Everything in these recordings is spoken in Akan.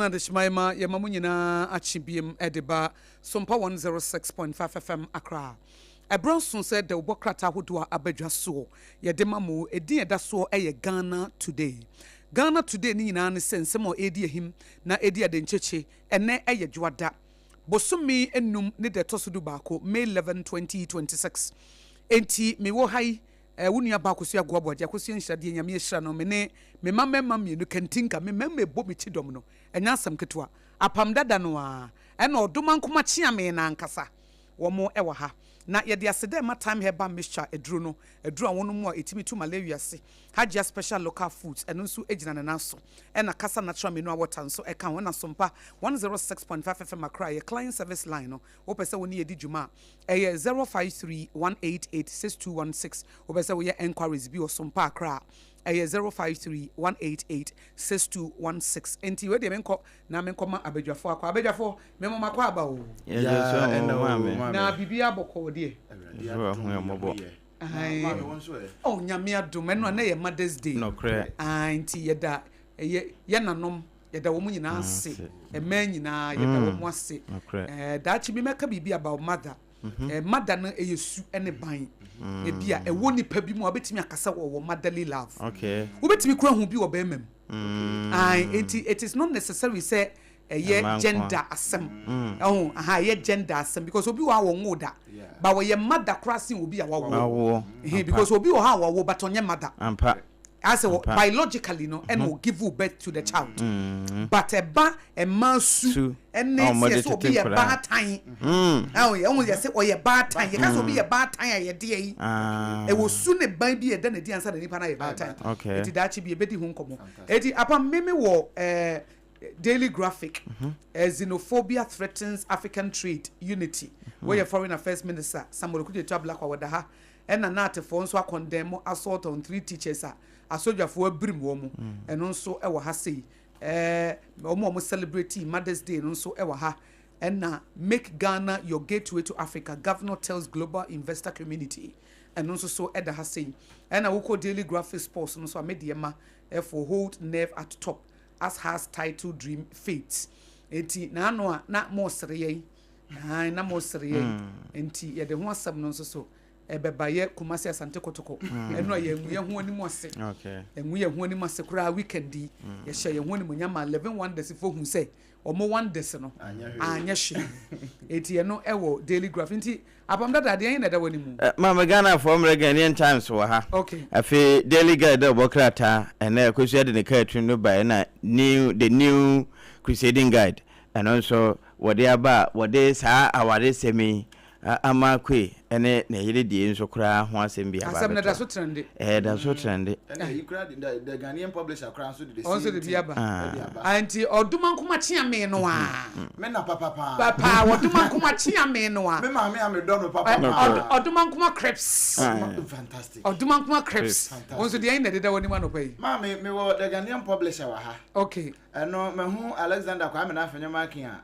Ghana Adehyeman ma yɛma mo nyinaa akye biem de ba Sompa 106.5 FM Accra. Ɛberɛ nso sɛ dawubɔ krataa ahodoɔ a aba dwa soɔ yɛde ma mo. Edin a ɛda soɔ yɛ Ghana Today. Ghana Today ne nyinaa ne sɛ nsɛm a ɛredi ahim na ɛredi adenkyekye ɛnnɛ yɛ Dwoada bosome nnum ne da ɛtɔ so dubaako, May 11, 2026. Enti mewɔ ha yi, wo nua baa Akosua Agoaboagye, Akosua Nhyira deɛ Nyame ahyira no, me ne me mma mmarima mmienu, Kantinka, me mmarima ɛbɔ me kyidɔm no, ɛnyɛ asɛm ketewa. Apam dada no ara, ɛna Ɔdomankoma Kyeame no ankasa, wɔn wɔ ha. Na yɛde aseda rema Thyme Herbal Mixture aduro no, aduro a wɔnom a ɛtumi tu malaria ase, Hajia Special Local Foods, ɛno nso gyina ne nan so, ɛna Kasa Natural Mineral Water nso ka ho, ɛna Sompa 106.5 FM Accra, yɛ client service line no, wopɛ sɛ wo ne yɛ di dwuma a, ɛyɛ 053 188 6216, wopɛ sɛ woyɛ enquiries bi wɔ Sompa Accra a, ɛyɛ 053 188 6216. Enti wei deɛ menkɔ na menkɔma abadwafoɔ akɔ. Abadwafoɔ, me mo makɔ aba o. Yaa ɛna o maame. Na biribiara bɔkɔɔ deɛ. Awurade adom yɛ ho yɛ. Maame wo nso ɛ. Oh Nyame adom ɛno a na yɛ Mother's Day. Nɔkorɛ. Ae nti yɛda ɛyɛ yɛ nanom yɛda wɔn nyinaa ase mmaa nyinaa yɛda wɔn ase. Nɔkorɛ. Daakye bi mɛka biribi about mother. Mother no ɛyɛ su ne ban. Ebi a ɛwɔ nipa bi mu a wobɛtumi akasa wɔ wɔ motherly love. Okay. Wobɛtumi kura hu bi wɔ bɛrima mu. Ae nti it is not necessary sɛ ɛyɛ gender asɛm ɛho aha ɛyɛ gender asɛm because obi wɔ ha wɔn da ba wɔyɛ mother koraa sin obi a wawo ɛhɛn because obi wɔ ha a wawo but ɔnyɛ mother asɛ wɔ biologically no ɛna o give birth to the child but ɛba ɛmaa su ɛne sɛ yɛsɛ obi yɛ baatan ɛho ɛho yɛsɛ ɔyɛ baatan yɛka sɛ obi yɛ baatan a yɛde yi ɛwɔ su ne ban bi ɛda n'adi ansa na nipa no ayɛ baatan eti daakye bi ebedi ho nkɔmɔ eti apam mimi wɔ ɛɛ. Daily Graphic, Xenophobia threatens African trade unity, Wei yɛ Foreign Affairs Minister Samuel Okudzeto Ablakwa wɔda ha, ɛna Naatefoɔ nso akɔndɛmo assault on three teachers a asogyafoɔ abirim wɔn, ɛno nso wɔ ha sei. Wɔn a wɔn celebrate Mother's Day no nso wɔ ha, ɛna Make Ghana your gateway to Africa, Governor tells global investor community, ɛno nso so da ha sei. Ɛna wokɔ Daily Graphic Sports no nso a, me deɛ ma for hold nerve at top. As has title dream fate. Enti n'ano a na mosere yɛn. Ae, na mosere yɛn. Enti yɛde ho asɛm no nso so ɛbɛba yɛ Kumasi Asante Kotoko. Ɛno a yɛngu yɛn ho anim ase. Yɛngu yɛn ho anim ase koraa weekend yi. Yɛhyɛ yɛn ho animuonyam ma Eleven Wonders fo hu sɛ wɔn wonders no anyɛ hwee. Enti ɛno ɛwɔ Daily Graphic. Nti Apam dada deɛn na ɛda w'anim? Maame Ghanafoɔ mmerɛ Ghanaian Times wɔ ha. Okay. Afei Daily Guide dɛ ɔbɔ krataa ɛnɛ Akosua de ne cartoon no baeɛ na new the new Crusading Guide ɛno nso wɔde aba a wɔde saa awaresɛm yi ama Quay ne ne yere deɛ nso koraa ho asɛm bi aba Asɛm no abɛto da so trende. Ɛɛ da so trende. Ɛna eyi koraa de the the Ghanaian publisher koraa nso de the Ɔno nso same de bi thing aba. ɛde aba. Ah, nti Ɔdomankoma kyea me no a. Me na papa paa. Papa Ɔdomankoma kyea me no a. Me maame a medɔ no papa paa. Ɔdomankoma Crepes. Fantastic. Ɔdomankoma Crepes. Fantastic. Wo nso deɛn na ɛdeda w'anim anɔpa yi? Maame, mewɔ the Ghanaian publisher wɔ ha. Okay. Ɛno, mahu Alexander Kwame Nafenyɔma-Akin a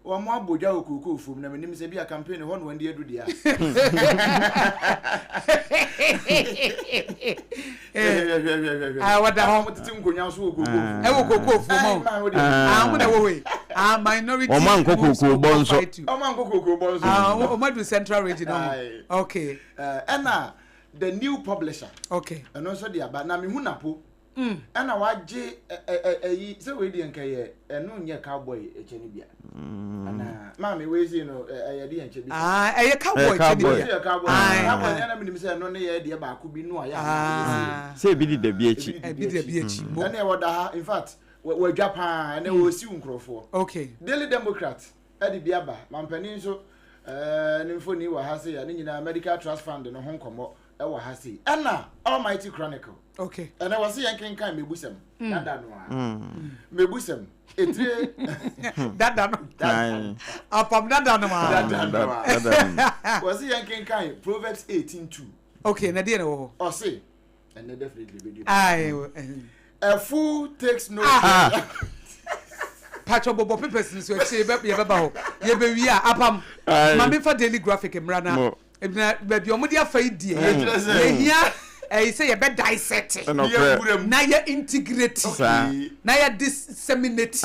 Wɔn abɔ dwa wɔ kookoo fuom na menim sɛ bi a campaign hɔ na wɔn de adu deɛ a. Hwɛhwɛhwɛhwɛhwɛ. Ah, wɔda hɔ. Wɔn tete nkonnwa so wɔ kookoo fuom. Ɛwɔ kookoo fuom o. Ah, wɔn na ɛwɔ hɔ yi. Ah, minority. Wɔn ankɔ kookoo bɔ nso. Wɔn ankɔ kookoo bɔ nso. Ah, wɔn adu central region hɔ. Okay. Ɛna the new publisher. Okay. Ɛno nso de aba na mehu napo. Ɛna wagye ɛyi sɛ wei deɛ nka yɛ ɛno nyɛ cowboy ɛkyɛ no bia anaa maame wei sei no ɛyɛ de yɛn kyɛ bi ah ɛyɛ cowboy kyɛ no bia ɛyɛ cowboy cowboy ɛna menim sɛ ɛno ne yɛ deɛ baako bi no a yɛ sɛ ebi di dabi akyi ebi di dabi akyi mo ɛna ɛwɔ da ha in fact wɔadwa paa ɛna wɔsiw nkurɔfoɔ okay Daily Democrat ɛde bi aba mampanin nso ɛɛ ne mfoni wɔ ha sɛ yɛ ne nyinaa medical trust fund no ho nkɔmmɔ ɛwɔ ha sei ɛna Almighty Chronicle okay ɛnɛ wɔ se yɛn kenkan mebusɛm mm. dada no a mm. mebusɛm etire dada no apam dada no a dada no a wɔ se yɛn kenkan Proverbs 18:2 okay na deɛ na wɔ hɔ ɔse ɛnɛ definitely bɛdi ayi a fool takes no ah. Patro bɔbɔ papers nso akyire yɛbɛba hɔ yɛbɛwie a apam maame fa Daily Graphic mmra na Na baabi a wɔde afa yi deɛ, yɛhia. Ɛyi sɛ yɛbɛ dissect. Na yɛ integrate. Na yɛ disseminate.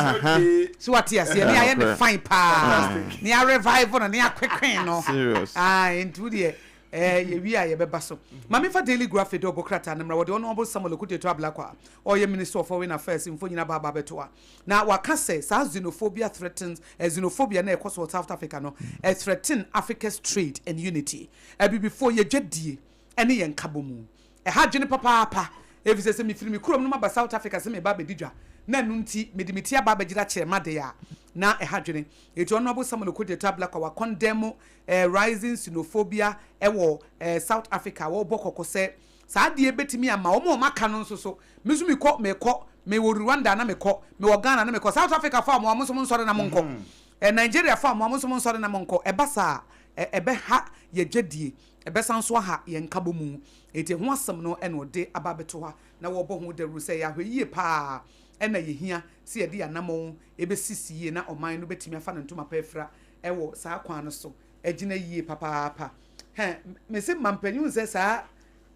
So wate aseɛ ne ayɛ ne fine paa. Ne yɛ revive no ne yɛ akwekwen no. Serious. Ah, nti wo deɛ eh, yɛwie a yɛbɛba so. Ma memfa Daily Graphic de ɔbɔ krataa no mmra. Wɔde Honourable Samuel Okudzeto Ablakwa a ɔyɛ Minister of Foreign Affairs mfonyin aba aba abɛto a na waka sɛ saa xenophobia threatens eh, xenophobia na ɛkɔ so wɔ South Africa no, eh, threaten Africa's trade and unity. Abibifoɔ yɛdwadie ne yɛn nkabɔmu. Ɛha adwene papaapa, efisɛ sɛ mefiri me kurom no maba South Africa sɛ mereba abɛdi dwa, na ɛno nti mede me ti aba abɛgyina kyerɛ m'ade a, na ɛha adwene. Enti Honourable Samuel Okudzeto Ablakwa wa condemn eh, rising xenophobia wɔ eh, South Africa. Wɔrebɔ kɔkɔ sɛ saa adeɛ bɛtumi ama wɔn a wɔaka no nso so. Me nso mekɔ, mekɔ, mewɔ Rwanda na mekɔ, mewɔ Ghana na mekɔ, South Africa fo a mo a mo nso monsɔre na monkɔ, eh, Nigeria fo a mo a mo nso monsɔre na monkɔ. Ɛba saa a, eh, ɛbɛha yɛn dwadie. Ɛbɛsan nso aha yɛn nkabɔmu. Enti ɛho asɛm no na ɔde aba abɛto ha na wɔrebɔ ho dawuru sɛ ɛyɛ ahwɛyie pa ara na yɛhia sɛ yɛde yɛn anammɔn bɛsisi yie na ɔman no bɛtumi afa ne ntoma pa afira wɔ saa kwan no so agyina yie papaapa. Hɛ, mese mampanyin hu sɛ saa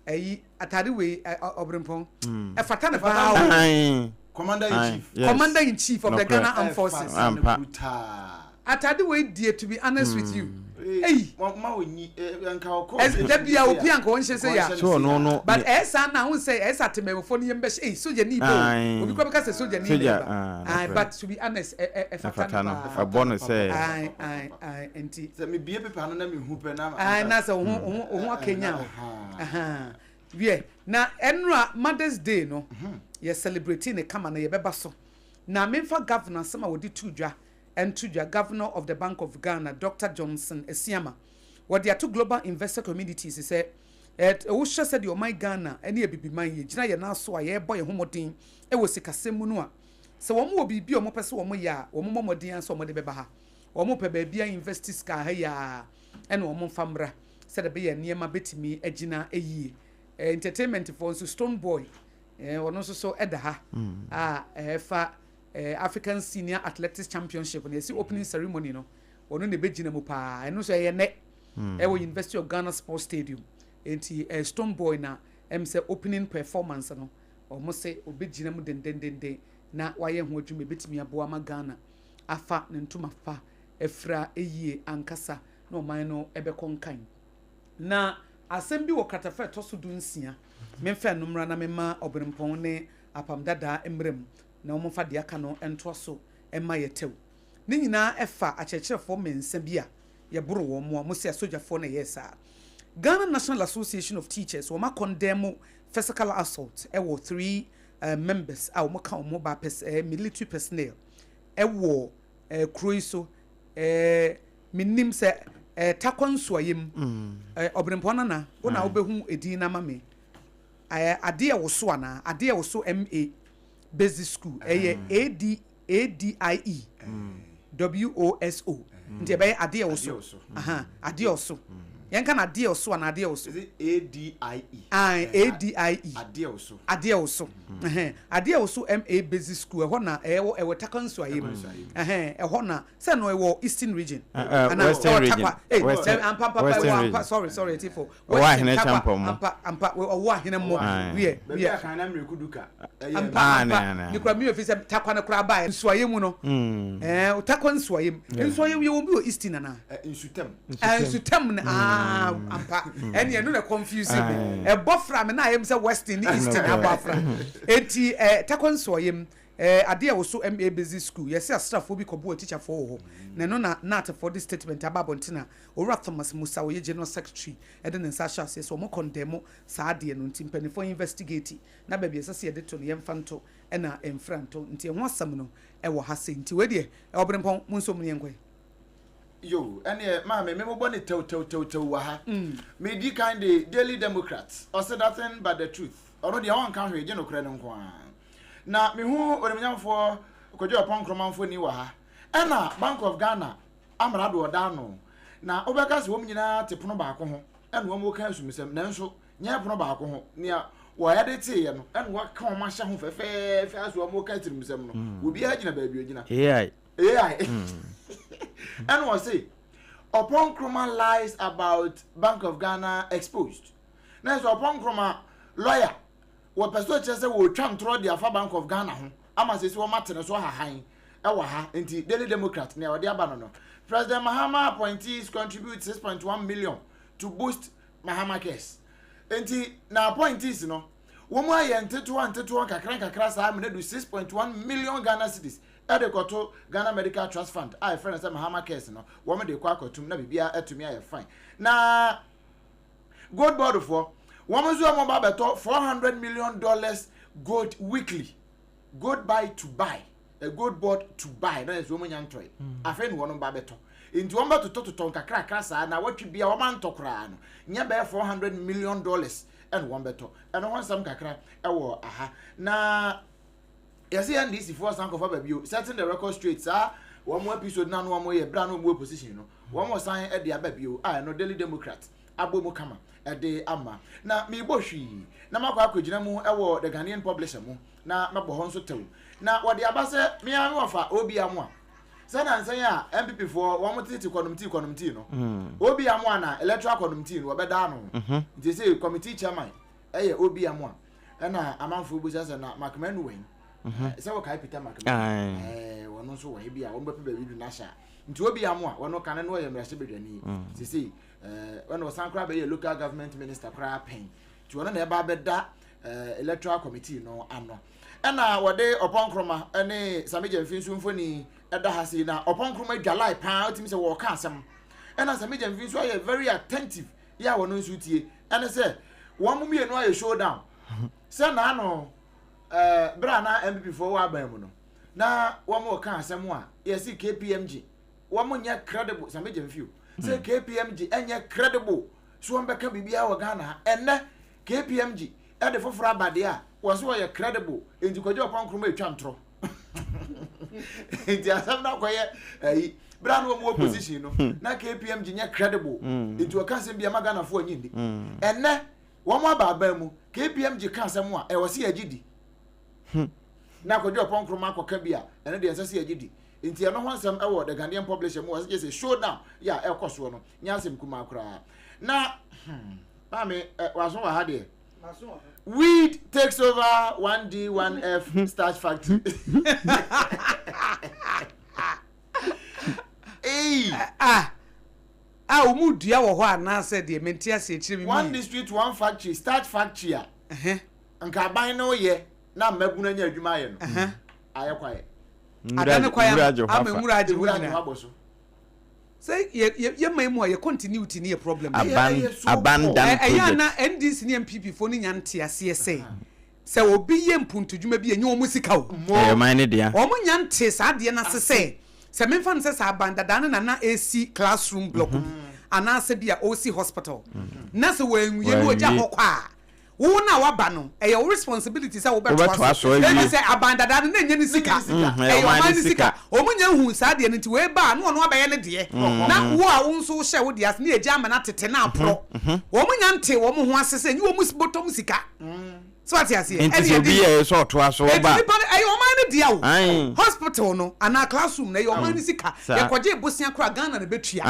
ayi atade wei ɔbrempɔn ɛfata no paa o. Commander in chief. Commander in chief of the Ghana Armed Forces. Atade wei deɛ to be honest with you. Eyi. Da bia obi anka wɔn hyɛ sɛ ya. So no no. But ɛyɛ saa na ahun sɛ ɛyɛ sɛ atemamufoɔ no yɛm bɛhyɛ eyi soja ni bɔ o. Obi kura bɛka sɛ soja ni na ɛba. Ayi but to be honest ɛfata no paa. Ɛbɔ no sɛ. Ayi ayi ayi nti. Sɛ mi bie pepa no na mi hu pɛ na. Ayi na sɛ ohun ohun ohun akenya o. Wiɛ na ɛnura Mother's Day no yɛ celebrate ne kama na yɛbɛba so. Na memfa governor asɛm a wɔde tu dwa nto dwa, Governor of the Bank of Ghana, Doctor Johnson Asiama, wɔde ato Global Investor Communities sɛ, Wohwɛ sɛdeɛ ɔman Ghana ne Abibiman yɛgyina yɛn nan so a yɛrebɔ yɛn ho mmɔden wɔ sikasɛm mu no a, sɛ wɔn wɔ biribi a wɔpɛ sɛ wɔyɛ a, wɔmmɔ mmɔden ara sɛ wɔde bɛba ha. Wɔpɛ baabi a invest sika ha yi ara na wɔmfa mmra sɛdeɛ ɛbɛyɛ a nneɛma bɛtumi agyina yie. Entertainment foɔ nso, Stone Boy, ɔno nso so da ha a ɛfa African Senior Athletics Championship no yɛsi opening ceremony no ɔno na ɛbɛgyina mu paa ɛno nso ɛyɛ nɛ ɛwɔ University of Ghana Sports Stadium nti eh, Stone Boy na ɛm sɛ opening performance no wɔn sɛ ɔbɛgyina mu dendendenden na wayɛ ho adwuma ɛbɛtumi aboa ma Ghana afa ne ntoma pa afira yie ankasa na ɔman no ɛbɛkɔ nkan na asɛm bi wɔ kratafa ɛtɔ so 16 memfa ɛno mmra na mema ɔberempɔn ne apam dadaa mmra mu na wɔmfa deɛ aka no ntoa so mma yɛ tɛw. Ne nyinaa ɛfa akyerɛkyerɛfoɔ mmiɛnsa bi a yɛboro wɔn a wɔse asogyafoɔ na ɛyɛɛ saa. Ghana National Association of Teachers wɔn akɔndɛmo physical assault ɛwɔ 3 members a wɔn ka wɔn ho ba pɛs military personnel ɛwɔ kuro yi so. Menim sɛ Tarkwa Nsuayem, Ɔberempɔn Nana, wo na wobɛhu edin no ama me. Adeɛ ɛwoso anaa? Adeɛ ɛwoso MA Basic School ɛyɛ A D A D I E W O S O nti ɛbɛyɛ adeɛ ɛwoso aha adeɛ ɔso yɛn ka na adeɛ ɔso anaa adeɛ ɔso. Is it A D I E? Ayi A D I E. Adeɛ ɔso. Adeɛ ɔso ɛhɛn adeɛ ɔso M A Basic School ɛhɔ na ɛwɔ ɛwɔ Tarkwa Nsuaye mu ɛhɛn ɛhɔ na sɛ no ɛwɔ Eastern Region. Western Region. Western ampa ampa ɛwɔ ampa sorry sorry ɛtifo. Ɔwɔ ahene kyampɔn mu. Ampa ampa ɔwɔ ahene mu. Wiɛ wiɛ. Baabi a kan na mmireku du ka. Ampa ampa ne kura mi efi sɛ takwa ne kura ba nsuayɛ mu no. Ɛɛ takwa nsuayɛ mu. Nsuayɛ yɛ wɔn bi wɔ eastern nana. Nsutam. Nsutam na aa ampa ɛni ɛno na confuse mi. Ɛbɔ fra mi na ayɛ mi sɛ western ne eastern abɔ afra. Eti ɛɛ takwa nsuayɛ mu. Ɛɛ adeɛ a wɔso MA basic school yɛsɛ asrafoɔ bi kɔbu atikyafoɔ wɔ hɔ na ɛno na NAATfoɔ de statement aba abɔnten a Owura Thomas Musa a ɔyɛ General Secretary de ne nsa ahyɛ aseɛ sɛ wɔn kɔndɛmo saa adeɛ no nti mpaninfoɔ investigate na baabi a ɛsɛ sɛ yɛde to no yɛmfa nto na ɛmfira nto nti ɛho asɛm no ɛwɔ ha sei nti wei deɛ Ɔberempɔn monsom no yɛnkɔ ɛ. Yo, ɛneɛ maame me mobɔ ne tɛwtɛwtɛwtɛw wɔ ha. Medi kan de Daily Democrat, ɔse nothing but the truth. Ɔno deɛ ɔnka hwee gye nokorɛ no nko ara. Na mehu Onimnyamfoɔ Kwadwo Appong Nkrumah mfoni wɔ ha. Ɛna Bank of Ghana amrado ɔda ano. Na wobɛka sɛ wɔn nyinaa te pono baako ho ɛna wɔn reka asumisɛm, nanso nyɛ pono baako ho. Nea wɔde teeɛ no ɛna wɔaka wɔn ahyɛ ho fɛfɛɛfɛ asɛ wɔn reka atirimsɛm no. Obiara gyina baabi ogyina. AI. AI. Ɛna wɔse Oppong Nkrumah lies about Bank of Ghana exposed. Na ɛsɛ Oppong Nkrumah. Lawyer, wɔpɛ sɛ ɔkyerɛ sɛ wɔretwa ntorɔ de afa Bank of Ghana ho ama sɛsi wɔn ate ne so ahahan wɔ ha nti Daily Democrat nea wɔde aba no no President Mahama appointees contribute 6.1 million to boost Mahama Cares nti na appointees no wɔn ayɛ ntetewa ntetewa nkakra nkakra saa amena du 6.1 million Ghana cedis ɛde kɔto Ghana Medical Trust Fund a yɛfrɛ no sɛ Mahama Cares no wɔn de kɔ akɔtum na biribiara atumi ayɛ fine na Gold board foɔ wɔn nso wɔn ba abɛtɔ $400 million gold weekly, gold buy to buy, a gold board to buy na yɛ sɛ wɔn nya ntɔe. Afei na wɔn ba abɛtɔ nti wɔn bɛtotɔ totɔ nkakrakra saa na wɔtwe bia wɔn antɔ koraa no nyɛ bɛyɛ $400 million ɛna wɔn bɛtɔ. Ɛno ho nsɛm kakra ɛwɔ aha. Na yɛsɛ NDC foɔ san kɔfa baabi o, setting the record straight. Saa wɔn episode na no wɔn yɛ bere a na wɔn wɔ position no, wɔn san de aba bio a ɛno Daily Democrat abɔ mu kama ɛde ama. Na meebɔ hwii na makɔ akɔgyina mu ɛwɔ The Ghanaian Publisher mu na mabɔ hɔ nso tɛw na wɔde aba sɛ mea me wɔfa obi amoa sɛ nansan a NPP foɔ wɔn tete kɔnum tii kɔnum tii no, obi amoa na electoral kɔnum tii no wɔbɛda ano nti sɛ committee chairman ɛyɛ obi amoa. Ɛna amanfoɔ bisa sɛ na Mac Manu wɛn sɛ wɔkae Peter Mac Manu ɛɛ wɔn nso wɔ ebi a wɔn bɛpɛ baabi du n'ahyɛ a nti obi amoa wɔn kane no ɔyɛ mmarahyɛbadwani sisi ɛɛ wɔn ɔsan koraa bɛyɛ local government minister koraa pɛn nti wɔn na ɛba abɛda electoral committee no ano. Ɛna wɔde Oppong Nkrumah ɛne Sammy Gyamfi nso mfoni ɛda ha sei na Oppong Nkrumah dwa lie paa, otumi sɛ wɔɔka asɛm ɛna Sammy Gyamfi nso ayɛ very attentive yɛ a wɔn nso tie. Ɛne sɛ wɔn mmienu ayɛ showdown sɛ naano bere a na NPP foɔ wɔ aban mu no na wɔn reka asɛm a yɛsi KPMG wɔn nyɛ credible. Sammy Gyamfi o sɛ KPMG ɛnyɛ credible so wɔn bɛka biribiara wɔ Ghana ha. Ɛnɛ KPMG ɛde foforɔ aba deɛ a wɔso wɔyɛ credible nti Kwadwo Oppong Nkrumah etwa ntorɔ nti asɛm no akɔyɛ ayi. Bere a na wɔn wɔ position no na KPMG nyɛ credible nti wɔka asɛm bi ama Ghanafoɔ anyi ndi. Ɛnɛ wɔn aba aban mu, KPMG ka asɛm a ɛwɔ sɛ yɛgye di na Kwadwo Oppong Nkrumah akɔka bi a ɛno deɛ ɛnsɛ sɛ yɛgye di. Nti ɛno ho nsɛm ɛwɔ The Ghanaian Publisher mu. Wɔsɛ gye sɛ showdown yɛ a ɛkɔ soɔ no nyɛ asɛm kumaa koraa. Na maame ɛ waso wɔ ha deɛ, weed takes over 1D 1F starch factory. Hey. Ah ah, wɔn dua wɔ hɔ anaasɛ deɛ mente ase akyerɛ mi. One District One Factory, starch factory a nka aban no yɛ na mmabunu anya adwuma ayɛ no ayɛ kwaeɛ. Adane kwaeɛ Nwura agye hɔ ama afa. Nwura agye hɔ Nwura agye hɔ nyinaa abɔ so. Sɛ yɛ yɛ yɛ man mu a yɛ continuity ne yɛ problem. Aban Ɛyɛ so aban poor. dan Ɛyɛ project. ana NDC ne NPP foɔ no nya nte aseɛ sɛ obi yɛ mpuntudwuma bi ɛnyɛ wɔn sika o. Ɛyɛ ɔman ne dea. Wɔn nya nte saa adeɛ no ase sɛ memfa no sɛ aban dadaa no nana esi classroom block bi anaasɛ bi a ɔsi hospital na sɛ wɔanwie na ɔgya Wɔanwie. hɔ kɔ a, wo na waba no ɛyɛ wo responsibility sɛ wobɛtoa Wobɛtoa so. so awie. Ɛni sɛ aban dadaa no na ɛnyɛ ne sika, ɛyɛ ɛyɛ ɔman ɔman ne ne sika. sika. Wɔn nya hu saa deɛ no nti wei ba a na ɔno abɛyɛ ne deɛ na wo a wo nso wohyɛ wo deɛ ase ne yɛgya ama no atete na aporɔ. Wɔn nya nte wɔn ho ase sɛ ɛnyɛ wɔn bɔtɔm sika so ate aseɛ. Nti ɛne sɛ obi yɛde yɛ sɛ ɔtoa so eti ɔba. nipa no ɛyɛ ɔman no dea o. Hospital no anaa classroom no ɛyɛ ɔman no sika. Yɛkɔgye bosia koraa, Ghana na bɛtua.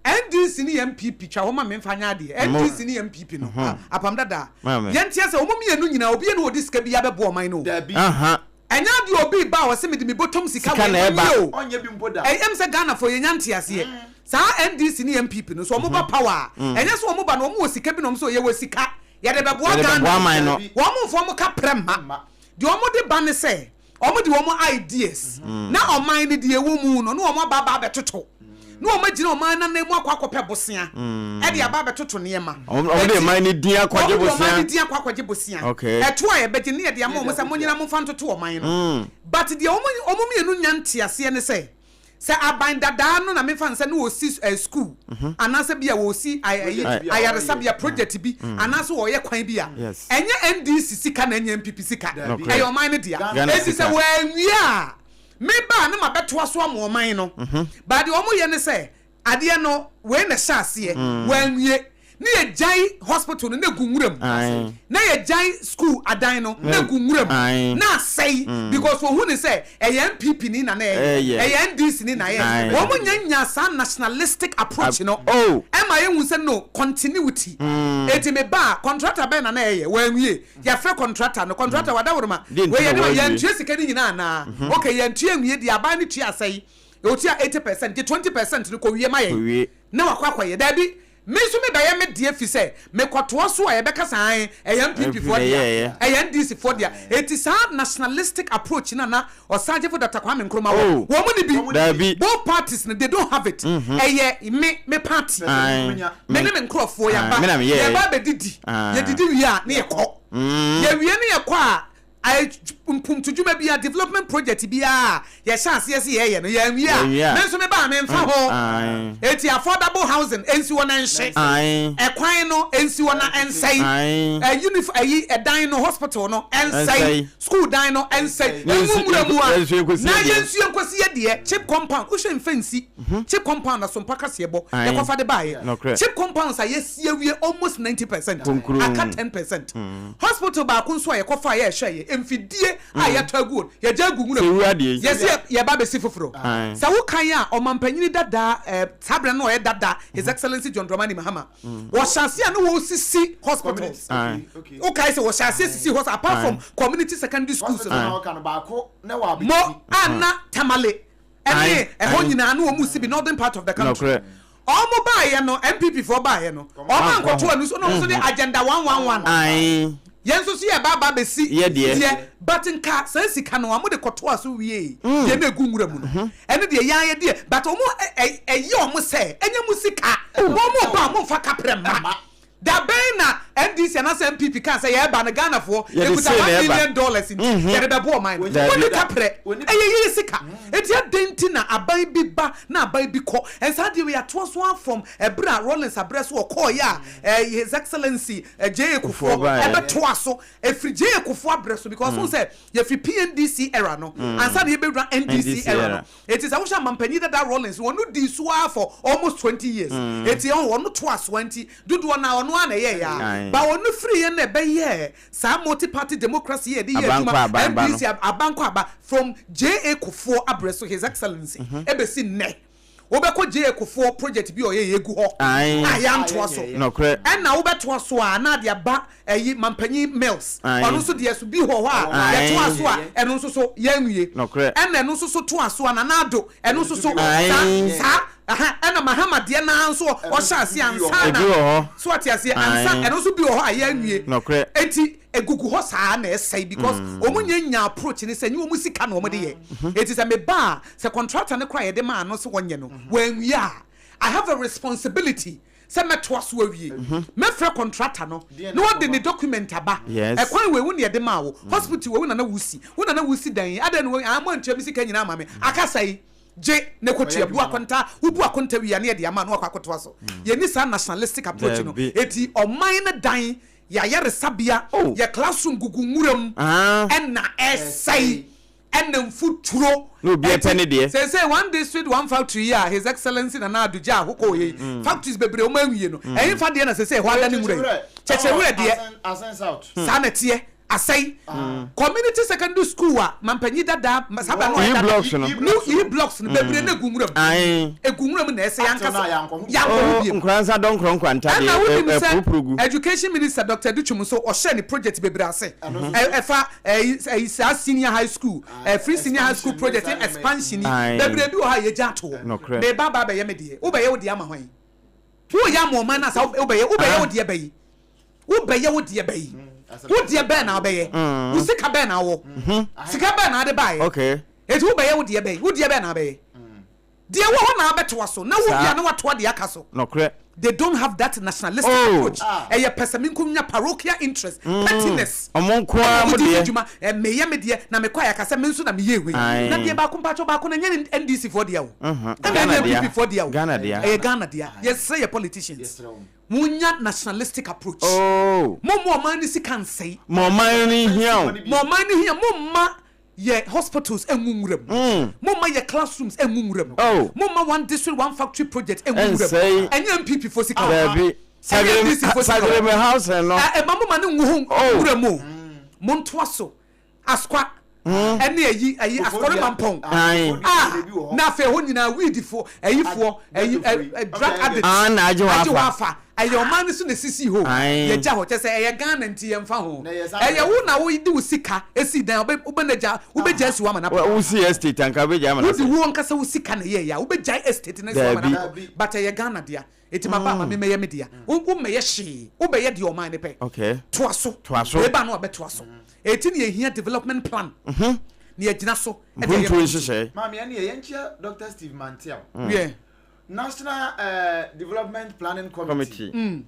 NDC ne NPP twa hɔ ma memfa nyɛ adeɛ. NDC ne NPP no apam dada. Maame. Yɛnteɛ sɛ wɔn mmienu nyinaa obi ne wɔde sika bi abɛboa ɔman no o. Dabi. Ɛnyɛ adeɛ obi ba a wɔsɛ mede me bɔtɔm sika Sika wei na ma ɛba. nie o. Ɔnyɛ bi mpo da. Ɛyɛ m sɛ Ghanafoɔ yɛnya nte aseɛ saa. NDC ne NPP no so wɔn ba power a, ɛnyɛ sɛ wɔn ba no wɔn wɔ sika bi na wɔn sɛ yɛwɔ sika yɛde bɛboa Yɛde Ghana. bɛboa man no. Dabi. Wɔn mfo wɔn ka prɛ mma. Mma. Deɛ wɔn de ba ne sɛ wɔn de wɔn ideas na ɔman no deɛ ɛwɔ mu no na wɔn aba abɛtoto na wɔn agyina ɔman nanan mu akɔ akɔpɛ bosea ɛde aba abɛtoto nneɛma. Ɔmo de ɔman ne din akɔgye Wɔn de ɔman bosea. no din akɔ akɔgye bosea. Ɛto a yɛbɛgye ne yɛde ama wɔn sɛ monyina momfa ntoto ɔman no. But deɛ wɔn mmienu nya nteaseɛ ne sɛ aban dadaa no na mefa no sɛ ne wɔsi school anaasɛ bi a wɔsi Project bi a ayaresabea project bi anaasɛ wɔyɛ kwan bi a, ɛnyɛ NDC sika na ɛnyɛ NPP sika. Dabi. Ɛyɛ ɔman no dea. Ghana eti sika. Sɛ wɔanwie a, meba a ne ma bɛtoa so ama ɔman no. But deɛ wɔn yɛ ne sɛ adeɛ no wei na ɛhyɛ aseɛ, wɔanwie. Ne yɛgyae hospital no na egu nwura mu. Na yɛgyae school adan no na egu nwura mu. Na asɛe because wɔhu ne sɛ ɛyɛ NPP ni na na ɛyɛ, ɛyɛ NDC ni na ɛyɛ. Wɔn nya nya saa nationalistic approach no. Ɛma yɛhu sɛ no continuity. Eti me ba a, contractor bɛn na na ɛyɛ? Wɔanwie. Yɛafrɛ contractor no, contractor wadaworoma. Wei yɛde ma yɛntua sika no nyinaa anaa? Okay, yɛntua nwie deɛ aban no tua asɛe. Otua 80%, gye 20% no kɔwie ma yɛn. Na wakɔ akɔyɛ. Daabi. Me nso me bɛyɛ me deɛ fisɛ me kɔtoa so a yɛbɛka sɛ ae ɛyɛ NPP foɔ dea, ɛyɛ NDC foɔ dea. Enti saa nationalistic approach no a na Ɔsagyefo Doctor Kwame Nkrumah wɔ, wɔn nni bi. Both parties no they don't have it. Ɛyɛ me, me party, me ne me nkorɔfoɔ yɛaba, yɛba abɛdidi, yɛdidi wie a ne yɛkɔ. Yɛwie ne yɛkɔ a, Ayɛ mpomtudwuma biara, development project biara a yɛhyɛ aseɛ sɛ yɛyɛ no, yɛanwie a, me nso meba a memfa ho. Enti affordable housing ɛnsi hɔ na ɛnhye, ɛkwan no ɛnsi hɔ na ɛnsɛe, unif ayi ɛdan no, hospital no ɛnsɛe, school dan no ɛnsɛe, ɛngu nwura mu a, na yɛnsi yɛnkɔsi yɛ deɛ, chip compound, wohwɛ mfa nsi, chip compound Asompa kaseɛbɔ yɛkɔfa de baeɛ, chip compounds a yɛasi awie almost 90%, aka 10%. Hospital baako nso a yɛkɔfaa yɛ ɛhwɛ yɛ mfidie a yɛatɔ agu hɔ no, yɛgya agu nwura mu. Yɛse yɛba abɛsi foforɔ. Sɛ wokan a, ɔmampanyini dada, saa berɛ no na ɔyɛ dada, His Excellency John Dramani Mahama, wɔhyɛ aseɛ a na wɔresisi hospitals. Wokae sɛ wɔhyɛ aseɛ sisi hospital apart from community secondary schools no. Mo a na Tamale ɛne ɛhɔ nyinaa na wɔn si bi, northern part of the country. Ɔmo baayɛ no, NPP foɔ baayɛ no, ɔmo ankɔto ɛno so, na ɔmo nso de agenda 111. Yɛn nso so yɛ ba aba abɛsi deɛ, but nka saa sika no ɔmo de kɔtoa so wiee deɛ na egu nwura mu no, ɛno deɛ yɛn ayɛ deɛ, but ɔmo ɛyɛ ɔmo sɛ ɛnyɛ mo sika, mo ɔmo ba a mo nfa kaprɛ mma. Da bɛn na NDC anaasɛ NPP kaa sɛ yɛreba no Ghanafoɔ yɛkuta $1 million nti yɛde bɛboa ɔman no? Wɔnni kaprɛ. Ɛyɛ yɛn sika. Enti adɛn nti na aban bi ba na aban bi kɔ? And saa adeɛ wei yɛatoa so ara from ɛberɛ a Rawlings aberɛ so ɔkɔeɛ a His Excellency JA Kufuor ɛbɛtoa so. Ɛfiri JA Kufuor aberɛ so because wohu sɛ yɛfiri PNDC era no ansa na yɛbɛwura NDC era no. Enti sɛ wohwɛ amampanyin dada Rawlings no, ɔno dii so ara for almost 20 years. Enti ɔho, ɔno toaa so ara nti, dodoɔ no ara, ɔno ara na ɛyɛeɛ ara. But ɔno firiiɛ no na ɛbɛyɛɛ saa multi-party democracy yi a yɛde yɛ adwuma, NDC, abankɔ aba, from JA Kufuor abrɛ so, His Excellency, ɛbɛsi nnɛ. Wobɛkɔ JA Kufuor project bi a ɔyɛeɛ egu hɔ a yɛantoa so. Ɛna wobɛtoa so a na ade aba ɛyi mampanyin Mills ɔno nso deɛ so bi wɔ hɔ a yɛtoa so a ɛno nso so yɛnwie ɛna ɛno nso so toa so a Nana Addo ɛno nso so saa saa aha ɛna Mahama deɛ naa nso ɔhyɛ aseɛ ansa na so ɔte aseɛ ansa ɛno nso bi wɔ hɔ a yɛnwie eti egugu hɔ saa na ɛsɛe because wɔn nyɛ nya approach ne sɛ nye wɔn sika na wɔn de yɛ eti sɛ meba a sɛ contractor ne kora yɛde maa no sɛ wɔnyɛ no wɔnwie a I have a responsibility sɛ mɛtoa so awie. Mɛfrɛ kɔntrata no na ɔde ne document aba. Ɛkwan wei wo na yɛde maa wo, hospital wei wo na na wosi, wo na na wosi dan yi, adɛn na wo, ah moantua me sika nyinaa amma me, akasa yi, gye na kɔtua, bu akonta, wobu akonta wie a na yɛde ama na wakɔ akɔtoa so. Yɛnni saa nationalistic approach no. Enti ɔman no dan, yɛn ayaresabea, yɛn classroom gugu nwura mu ɛna ɛresɛe. Ɛna mfuturo. Na obiara pɛ ne deɛ. Seesei one district one factory yi a His Excellency Nana Addo gyaa hɔ kɔɔeɛ yi, factories bebree wɔn anwie no, ɛhefa deɛ na seesei ɛhɔ adane nwura yi? Kyekyewere deɛ. Saa na ɛteɛ. Asɛe. Community secondary school a mampanyin dada, saa berɛ no ɔyɛ dada, new E-blocks no bebree no egu nwura mu. Egu nwura mu na ɛsɛe ankasa. Yɛankɔ ho bio. Nkwadaa nsa dɔ nkorɔ nkwanta Ɛna deɛ, wonim sɛ ɛpurupuru gu. Education Minister Doctor Adutwum nso ɔhyɛɛ ne project bebree ase. Ɛfa ɛyi ɛyi saa senior high school ɛ free senior high school project ne expansion yi bebree bi wɔ hɔ a yɛgya ato hɔ. Meba aba abɛyɛ me deɛ. Wobɛyɛ wo deɛ ama hwan? Woyɛ ama ɔman no asa wobɛyɛ wobɛyɛ wo deɛ bɛyi. Wobɛyɛ wo deɛ bɛyi. Wo deɛ bɛn na wobɛyɛ? Wo sika bɛn na wowɔ? Sika bɛn na wode baeɛ? Enti wobɛyɛ wo deɛ bɛyi. Wo deɛ bɛn na wobɛyɛ? Deɛ ɛwɔ hɔ na abɛtoa so na wo wie a na watoa deɛ aka so. Nokorɛ. They don't have that nationalistic approach. Ɛyɛ pɛsɛmenkominya, parochial interest, pettiness. Ɔmo nko ara Ɛna mo ɔmo de deɛ. yɛ adwuma. Ɛ meyɛ me deɛ na mekɔ a yɛaka sɛ me nso na meyɛɛ wei. Na deɛ baako mpakyɛw baako no ɛnyɛ NDC foɔ dea o. Ɛna Ghana ɛnyɛ dea. NPP foɔ dea o. Ghana dea. Ɛyɛ Ghana dea. Yɛsrɛ yɛ politicians. Monnya nationalistic approach. Oh. Momma ɔman no sika nsɛe. Ma ɔman no nhia o. Ma ɔman no hia. Momma yɛ hospitals ngu nwura mu. Momma yɛ classrooms ngu nwura mu. Momma one district one factory project ngu nwura mu. Ɛnyɛ NPP foɔ sika o. Daabi. Ɛnyɛ NDC fo sika o. Sagreme housing no. Ɛ ɛma mo ma no ngu ho Oh. nwura mu o. Montoa so. Askwa ɛne ayi ayi Asukwa ne Mampɔn. Ae. Ah na afei ɛhɔ nyinaa weed foɔ ayi foɔ ayi ɛ ɛ drug addict Ah na agye hɔ agye hɔ afa. afa. Ɛyɛ ɔman no so na esisi hɔ o. Ae. Yɛgya hɔ kyɛ sɛ ɛyɛ Ghana nti yɛmfa ho. Na ɛyɛ saa Ɛyɛ wo na wode wo sika esi dan wobɛ wobɛ na gya wobɛgya asi hɔ ama no Wo apɔ. wo si estate anka wobɛgya ama no Wode asɛ. wo ankasa wo sika na ɛyɛɛyɛ a wobɛgyae estate no asi hɔ ama no Daabi. apɔ. Daabi. But ɛyɛ Ghana dea. Enti maba ama me mɛyɛ me dea. Wo wo mmɛyɛ hwee. Wo bɛyɛ deɛ ɔman no pɛ. Okay. Toa so. Toa so. Wei ba no a bɛtoa so. Enti na yɛhia development plan. Na yɛgyina so de ayɛ Mpuntuo mpuntuo. nhyehyɛe. Maame ɛneɛ yɛnkyia Doctor Steve Manteaw. Wiɛ. National eh, Development Planning Committee. Committee.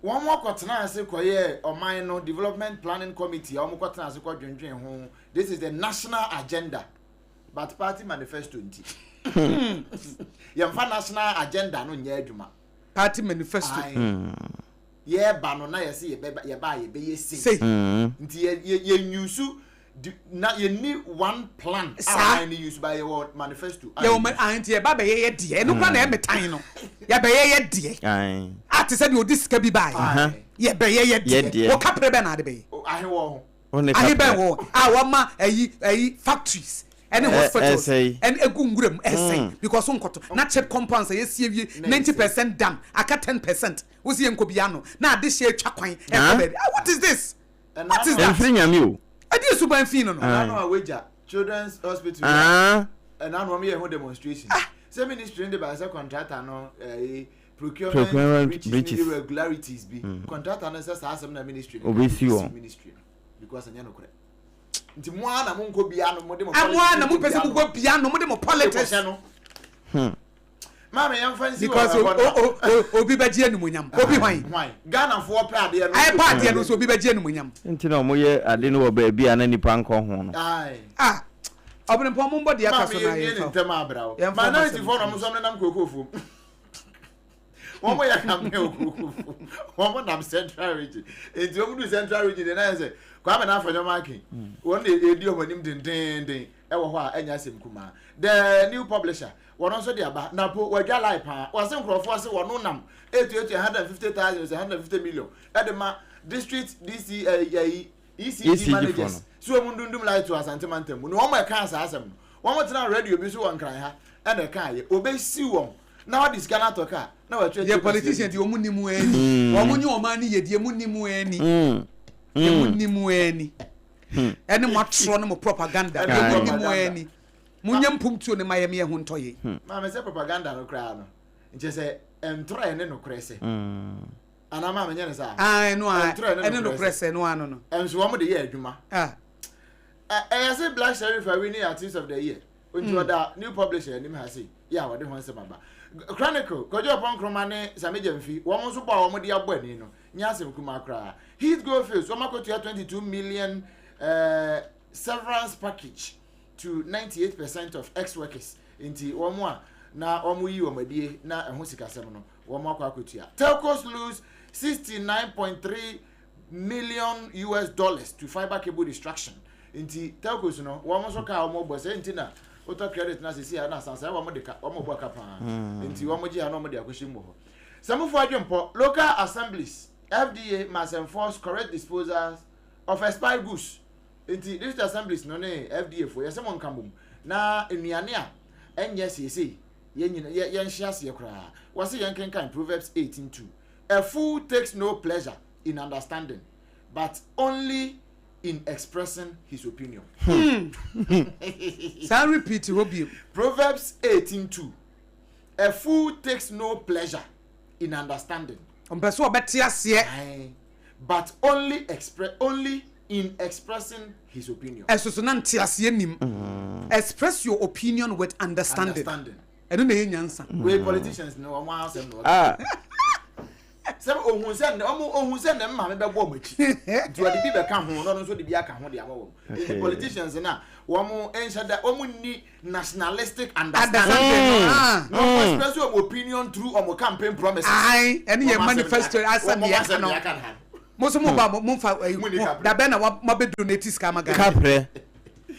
Wɔn akɔtena ase kɔyɛɛ ɔman no Development Planning Committee a wɔn kɔtena ase kɔdwendwen ho. This is the national agenda. But party manifesto nti. Yɛmfa national agenda no nyɛ adwuma. Party manifesto. Aye. Yɛba no na yɛse yɛbɛba yɛba a yɛbɛyɛ sei. Sei. Nti yɛ yɛ yɛn use di na yɛnni one plan a Saa. ɔman no use ba yɛwɔ manifesto a Yɛwɔ yɛ ma use. ah nti yɛba bɛyɛ yɛ deɛ. Ɛno koraa na ɛyɛ me tan no. Yɛbɛyɛ yɛ deɛ. Ae. A te sɛ deɛ ɔde sika bi baeɛ. Aye. Yɛbɛyɛ yɛ Yɛ deɛ. deɛ. Wo kaprɛ bɛn na ade bɛyɛ? O, ahe wɔ ho? Wo ne Ahe bɛn kaprɛ. wɔ hɔ a wɔma ayi ayi factories ɛne Ɛ hospitals ɛsɛe. ɛne egu nwura mu ɛsɛe because nkɔtɔ na chip compounds a yɛsi awie 90% done aka 10% wosi yɛn nkɔ bi ano na adehyeɛ atwa kwan ɛkɔ Ah. baabi ah what is this Ɛna what is ano that Ɛmfiri Nyame o. ɛdeɛ suban fi no no. Ɛna ano a wagya children's hospital yi a Ah. ɛna ano wɔn yɛ ho demonstration sɛ ministry no de ba sɛ contractor no ɛɛ procurement Procurement breaches ne breaches. irregularities bi contractor no sɛ saa asɛm na ministry no Obesi ka wɔn. ministry no because ɛnyɛ nokorɛ nti mo ara na mo nkɔ bia no mo de mo Ɛmo ara na mo pɛ sɛ politics mo kɔ bia no mo de mo politics. kɔhyɛ no maame yɛn fa nsi wɔ Because ɛhɔ na o o o obi bɛgye animuonyam obi hwan hwan Ghanafoɔ pɛ adeɛ no ayɛ pa adeɛ no nso obi bɛgye animuonyam. Nti na wɔyɛ ade no wɔ baabi a na nipa nkɔ ho no. Aye. Ah ɔbenepɔn mo mbɔ deɛ aka Maame so na yɛn wie yɛn ne fa. ntɛm abra o. Yɛn fa ɔmo Minority asɛm foɔ na ɔmo nto nso ɔmo nenam kookoo fam. Wɔn yɛ campaign wɔ kookoo fam. Wɔn nam central region. Nti wɔn du central region de na yɛ sɛ Kwame na Afenyo Markin. Wɔn na edi wɔn anim dendeenden ɛwɔ hɔ a ɛnyɛ asɛm kumaa. The new publisher wɔn nso de aba napo wɔadwa lie paa. Wɔse nkurɔfoɔ se wɔn nam etuatua 150,000 sɛ 150 million ɛde ma district DC ɛyi ɛyi ECG ECG foɔ managers no. so wɔn ndundum light wɔ Asante mantam mu na wɔn ɛkaa saa asɛm no wɔn tena radio bi so wɔ Nkran ha ɛna ɛkaa yɛ obesiw wɔn na wɔde sika no atɔ kaa na wɔatwa Yɛ atua politician kaseɛ deɛ wɔn ni mu ani wɔn nye wɔn ani yɛ deɛ mu ni mu ani deɛ mu ni mu ani ɛne mo atorɔ ne mo propaganda deɛ mu ni mu ani mo nye mpomtuo ne ma yɛ meyɛ ho ntɔ yɛ. Maame sɛ propaganda no koraa no nkyɛ sɛ ntorɔ ɛne nokorɛ sɛ anaa maame nyɛ ne saa. Ah ɛno a Ntorɔ ɛne nokorɛ sɛ ɛno ano no. Ɛnso wɔn de yɛ adwuma. Ah. Ɛyɛ sɛ Black Sherif awi ne Artist of the Year nti ɔda new publisher anim ha sei yɛ a wɔde ho nsɛm aba. Chronicle, Kojo Oppong Nkrumah ne Sammy Gyamfi wɔn nso bɔ a wɔn de abɔ ani no nyɛ asɛm kumaa koraa. Heath Goldfields wɔn akɔtua 22 million eh, severance package to 98 percent of ex-workers nti wɔn a na wɔn yi wɔn adie na ɛho sikasɛm no wɔn akɔ akɔtua. Telcos lose 69.3 million US dollars to fibre cable destruction nti telcos no wɔn nso kaa wɔn bɔ sɛ nti na wotɔ credit na sisi a na asansa wɔn de ka wɔn bɔ ka paa nti wɔn gye a na wɔn de akɔhyɛ mu wɔ hɔ. Sɛmufo adwempɔ local assemblies FDA must enforce correct disposals of expired goods nti district assemblies no ne FDA fo yɛsɛ mo nka mbom na nnuane a ɛnyɛ seesei yɛn nyina yɛ yɛnhyɛ aseɛ koraa wɔse yɛn kenkan Proverbs 18:2 A fool takes no pleasure in understanding, but only in expressing his opinion. Saa repeat hɔ bio. Proverbs 18:2 A fool takes no pleasure in understanding. Ɔmpɛ sɛ ɔbɛte aseɛ. Aye, but only express only in expressing his opinion. Ɛso so na nteaseɛ nim. Express your opinion with understanding. Understanding. Ɛno na ɛyɛ nyansa. Wei politicians no wɔn asɛm na wɔka. Ah. Sɛ ohun sɛ ne wɔn ohun sɛ ne maame bɛbɔ wɔn akyi nti ɔde bi bɛka ho na ɔno nso de bi aka ho de ama wɔn. Nti politicians na wɔn nhyɛ da wɔn nni nationalistic understanding. Understanding. Ah. Na wɔn express wɔn opinion through wɔn campaign promises. Ae, ɛne yɛ manifesto asɛm deɛ ɛka no. Wɔn asɛm deɛ ɛka no. Mo nso mo ba mo nfa Mo ni kaprɛ. dabɛn na mo abɛ donate sika ama Ghana. Kaprɛ.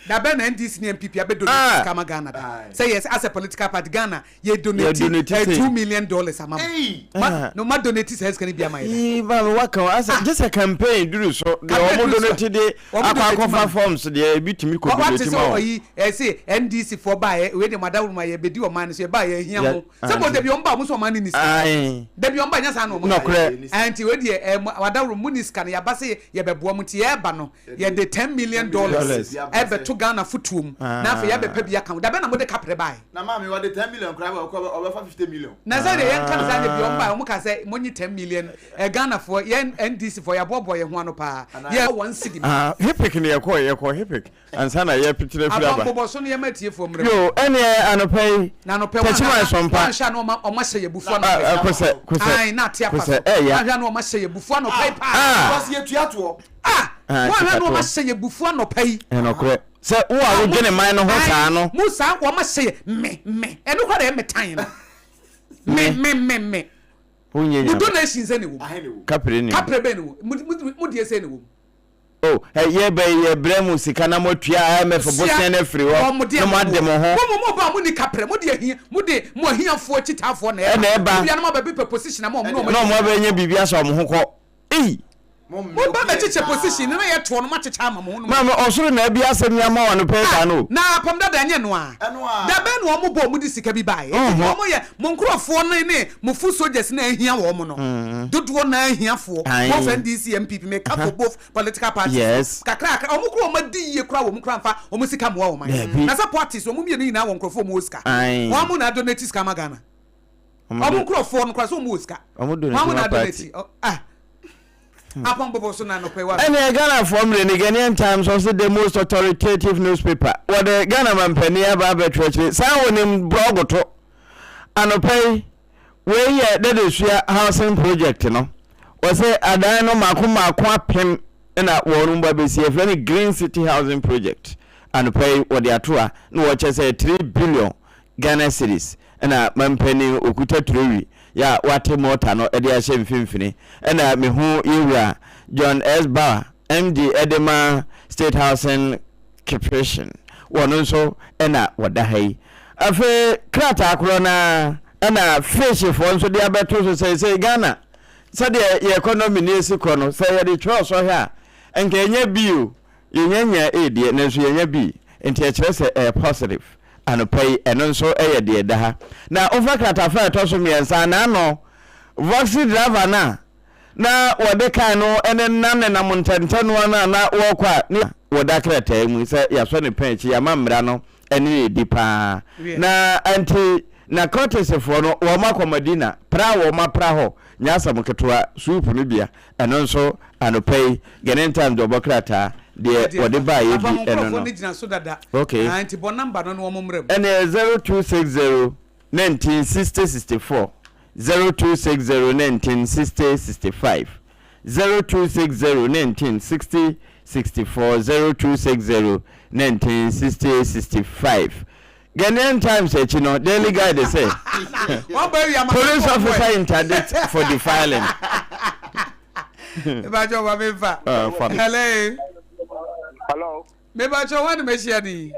Da bɛn na NDC ne NPP abɛ donate Ah. sika ama Ghana da? Sɛ yɛ as a political party Ghana yɛ donate Yɛ donate eh, sɛ. $2 million ama mo. Ei! Ma Ah. no ma donate saa sika no bi ama yɛ da. Ii, maame waka o asɛ gye sɛ campaign duru so deɛ Campaign wɔn duru so a, donate de wɔn akɔ donate ma akɔfa no. forms deɛ ebi tumi kɔ Wate donate sɛ ma wɔn. ɔyi ɛse NDC foɔ baayɛ wei deɛ mo adaworo mu a yɛbɛdi ɔman no so yɛbaa yɛhia Yɛ mo sɛ mo ante. dabi ɔmo ba ɔmo sɛ ɔman no ni sika Ae. dabi ɔmo ba nyɛ saa na ɔmo ka Nɔkorɛ. ɛnti wei deɛ ɛ mo adaworo mu ni sika no yɛaba sɛ yɛbɛboa mo nti yɛɛba no yɛde $10 million Dollars. ɛbɛto Ghana fotuo mu na afei yɛabɛpɛ bi aka ho. Dabɛn na mode kaprɛ bae? Na maame wɔde 10 million koraa bɛ ɔkɔ ɔbɛfa 50 million. Na sɛ deɛ yɛnka no saa deɛ bi ɔmo bae ɔmo ka sɛ monye 10 million ɛ Ghanafoɔ yɛn NDC foɔ yɛaboaboa yɛn ho ano paa yɛ 1 cedi ma. Ah, HIPC ne yɛkɔ yɛkɔ HIPC ansa na yɛpetena firi aba. Abɔnbobɔ so no yɛma atiefoɔ mmerɛ mu. Yo, ɛneɛ anɔpa yi, Na anɔpa yi Tɛkyima wɔanhwɛ Asɔmpa. wɔanhwɛ a na ɔma ɔma hyɛ yɛ abufuo Ah, anɔpa yi. ah, kosɛ, kosɛ, Ae, na ate afa kosɛ, so. ɛɛya. Wɔanhwɛ a na ɔma hyɛ yɛ abufuo anɔpa yi paa. Ah. Because yɛtua toɔ. Ah, Ah, wɔanhwɛ a na ɔma sikatoɔ. hyɛ yɛ abufuo anɔpa yi. Ɛnɔkorɛ. Sɛ wo a wodwene man no ho saa no. Mo saa wɔma hyɛ yɛ me me ɛno koraa na ɛyɛ me tan no. Me me me me. Wonyɛ Mo nyame. donation sɛ na ɛwɔ mu. Ahe na ɛwɔ mu? Kapre ni. Kapre bɛn na ɛwɔ mu? Mo mo deɛ sɛ na ɛwɔ mu. Oh, ɛ, yɛ bɛ yɛ brɛ mo sika na moatua IMF bosea no afiri hɔ na moade mo ho. Mo mo mo ba mo ni kaprɛ mo de ahia mo de mo ahiafoɔ akyitaafoɔ na Ɛna ɛba. Mo bianom aba bi pɛ position ama wɔn na wɔn Na wɔn abɛnya biribi asɔ wɔn ho kɔ. Ei! Mo ba bɛkyekyɛ position no na yɛ toɔ no mo akyekyɛ ama mo ho no mo. Maame, ɔsoro na abi asɛm yi ama wo anɔpa yi saa no o. Na apam dada ɛnyɛ no a. Ɛno a. Da bɛn na wɔn bɔ wɔn de sika bi baeɛ? Enti Ɔhɔ. wɔn yɛ mo nkorɔfoɔ no ne mo foot soldiers no a ahia wɔn no dodoɔ no ara ahiafoɔ. Ae. Both NDC NPP meka for both political parties no. Yes. Kakra kakra wɔn kora wɔn adi yie koraa wɔn kora nfa wɔn sika mmoa wɔn man. Dabi. Na sɛ parties wɔn mmienu nyinaa wɔ nkorɔfoɔ wɔn wɔ sika. Ae. Wɔn na donate sika ama Ghana. Wɔn Wɔn do- nkorɔfoɔ no koraa sɛ wɔn wɔ sika. Wɔn donate Wɔn ma na party. donate. Ɔ- Ah. Apɔn bɔbɔ so na anɔpɛ wa. Ɛneɛ Ghanafoɔ mmerɛ ni Ghanaian Times ɔse the most authoritative newspaper wɔde Ghana mampanin aba abɛtwerɛkyerɛ saa wɔnim brɔgoto anɔpa yi wei yɛ Dadesua housing project no wɔse adan no mako mako 1000 na wɔn ba bɛsi yɛfrɛ no Green City Housing Project anɔpa yi wɔde ato a na wɔkyɛ sɛ 3 billion Ghana cedis na mampanin okuta turowi yɛ a wate mɔta no de ahyɛ mfimfini ɛna mehu yɛwura John S. Bauer MD de ma State Housing Corporation wɔno nso ɛna wɔda ha yi. Afei krataa korɔ no ara ɛna Fishfoɔ nso de abɛto so sɛ sɛ Ghana sɛdeɛ yɛ economy no esi kɔ no sɛ yɛde twerɛ sɔhwɛ a nka ɛnyɛ bi o yɛnya nya A deɛ nanso yɛnya B nti ɛkyerɛ sɛ ɛyɛ positive anɔpa yi ɛno nso yɛ deɛ ɛda ha na wofa kratafa a ɛtɔ so mmiɛnsa n'ano voxy driver no a na wɔde kan no ne nam nenam ntɛntɛnoa no a na wɔrekɔ a ne wɔda krataa mu sɛ yɛasɔ ne pɛn akyi yɛama mmara no ɛne ne di paa na nti narcoticsfoɔ no wɔn akɔ Madina pra a wɔn apra hɔ nyɛ asɛm ketewa soup no bia ɛno nso anɔpa yi Ghanaian Times de ɔbɔ krataa deɛ wɔde baeɛ bi ɛno no ne gyina so dada. Okay. Ah, nti bɔ number no na wɔn mmerɛ mu. Ɛne 0260 19 60 64 0260 19 60 65 0260 19 60 64 0260 19 60 65 Ghanaian Times akyi no Daily Guide sɛ police officer interdict for defiling. Mebakyɛ wa memfa. Hello. Hello. Mebakyɛ wa ne mehyia ni.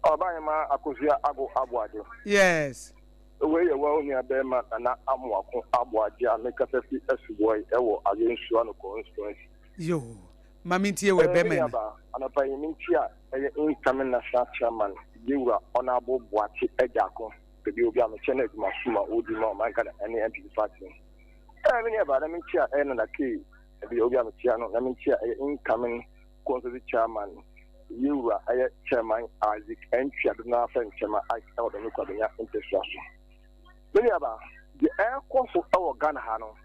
Ɔbahema Akosua Ago Aboagye. Yes. Wei yɛ wo nua bɛrima Nana Amoako Aboagye a mekasa fi Asuboy ɛwɔ Ayensuano no constituency. Yo, ma mentie wɔ bɛrima no. Anɔpa yi menti a ɛyɛ incoming national chairman Yewura Honorable Boakye Agyarko baabi obi a mekyɛ no adwuma sum a ɔdi ma ɔman Ghana ɛne NPP party no. Me nua baa na menti a ɛyɛ Nana Kay baabi obi a mekyia no na menti a ɛyɛ incoming constituency chairman Yewura ɛyɛ chairman Isaac Antwi Adonaa afɛ nkyɛma Ike ɛwɔ Dɔme Kwabenya mpɛsua so. Me nua baa deɛ ɛrekɔ so ɛwɔ Ghana ha no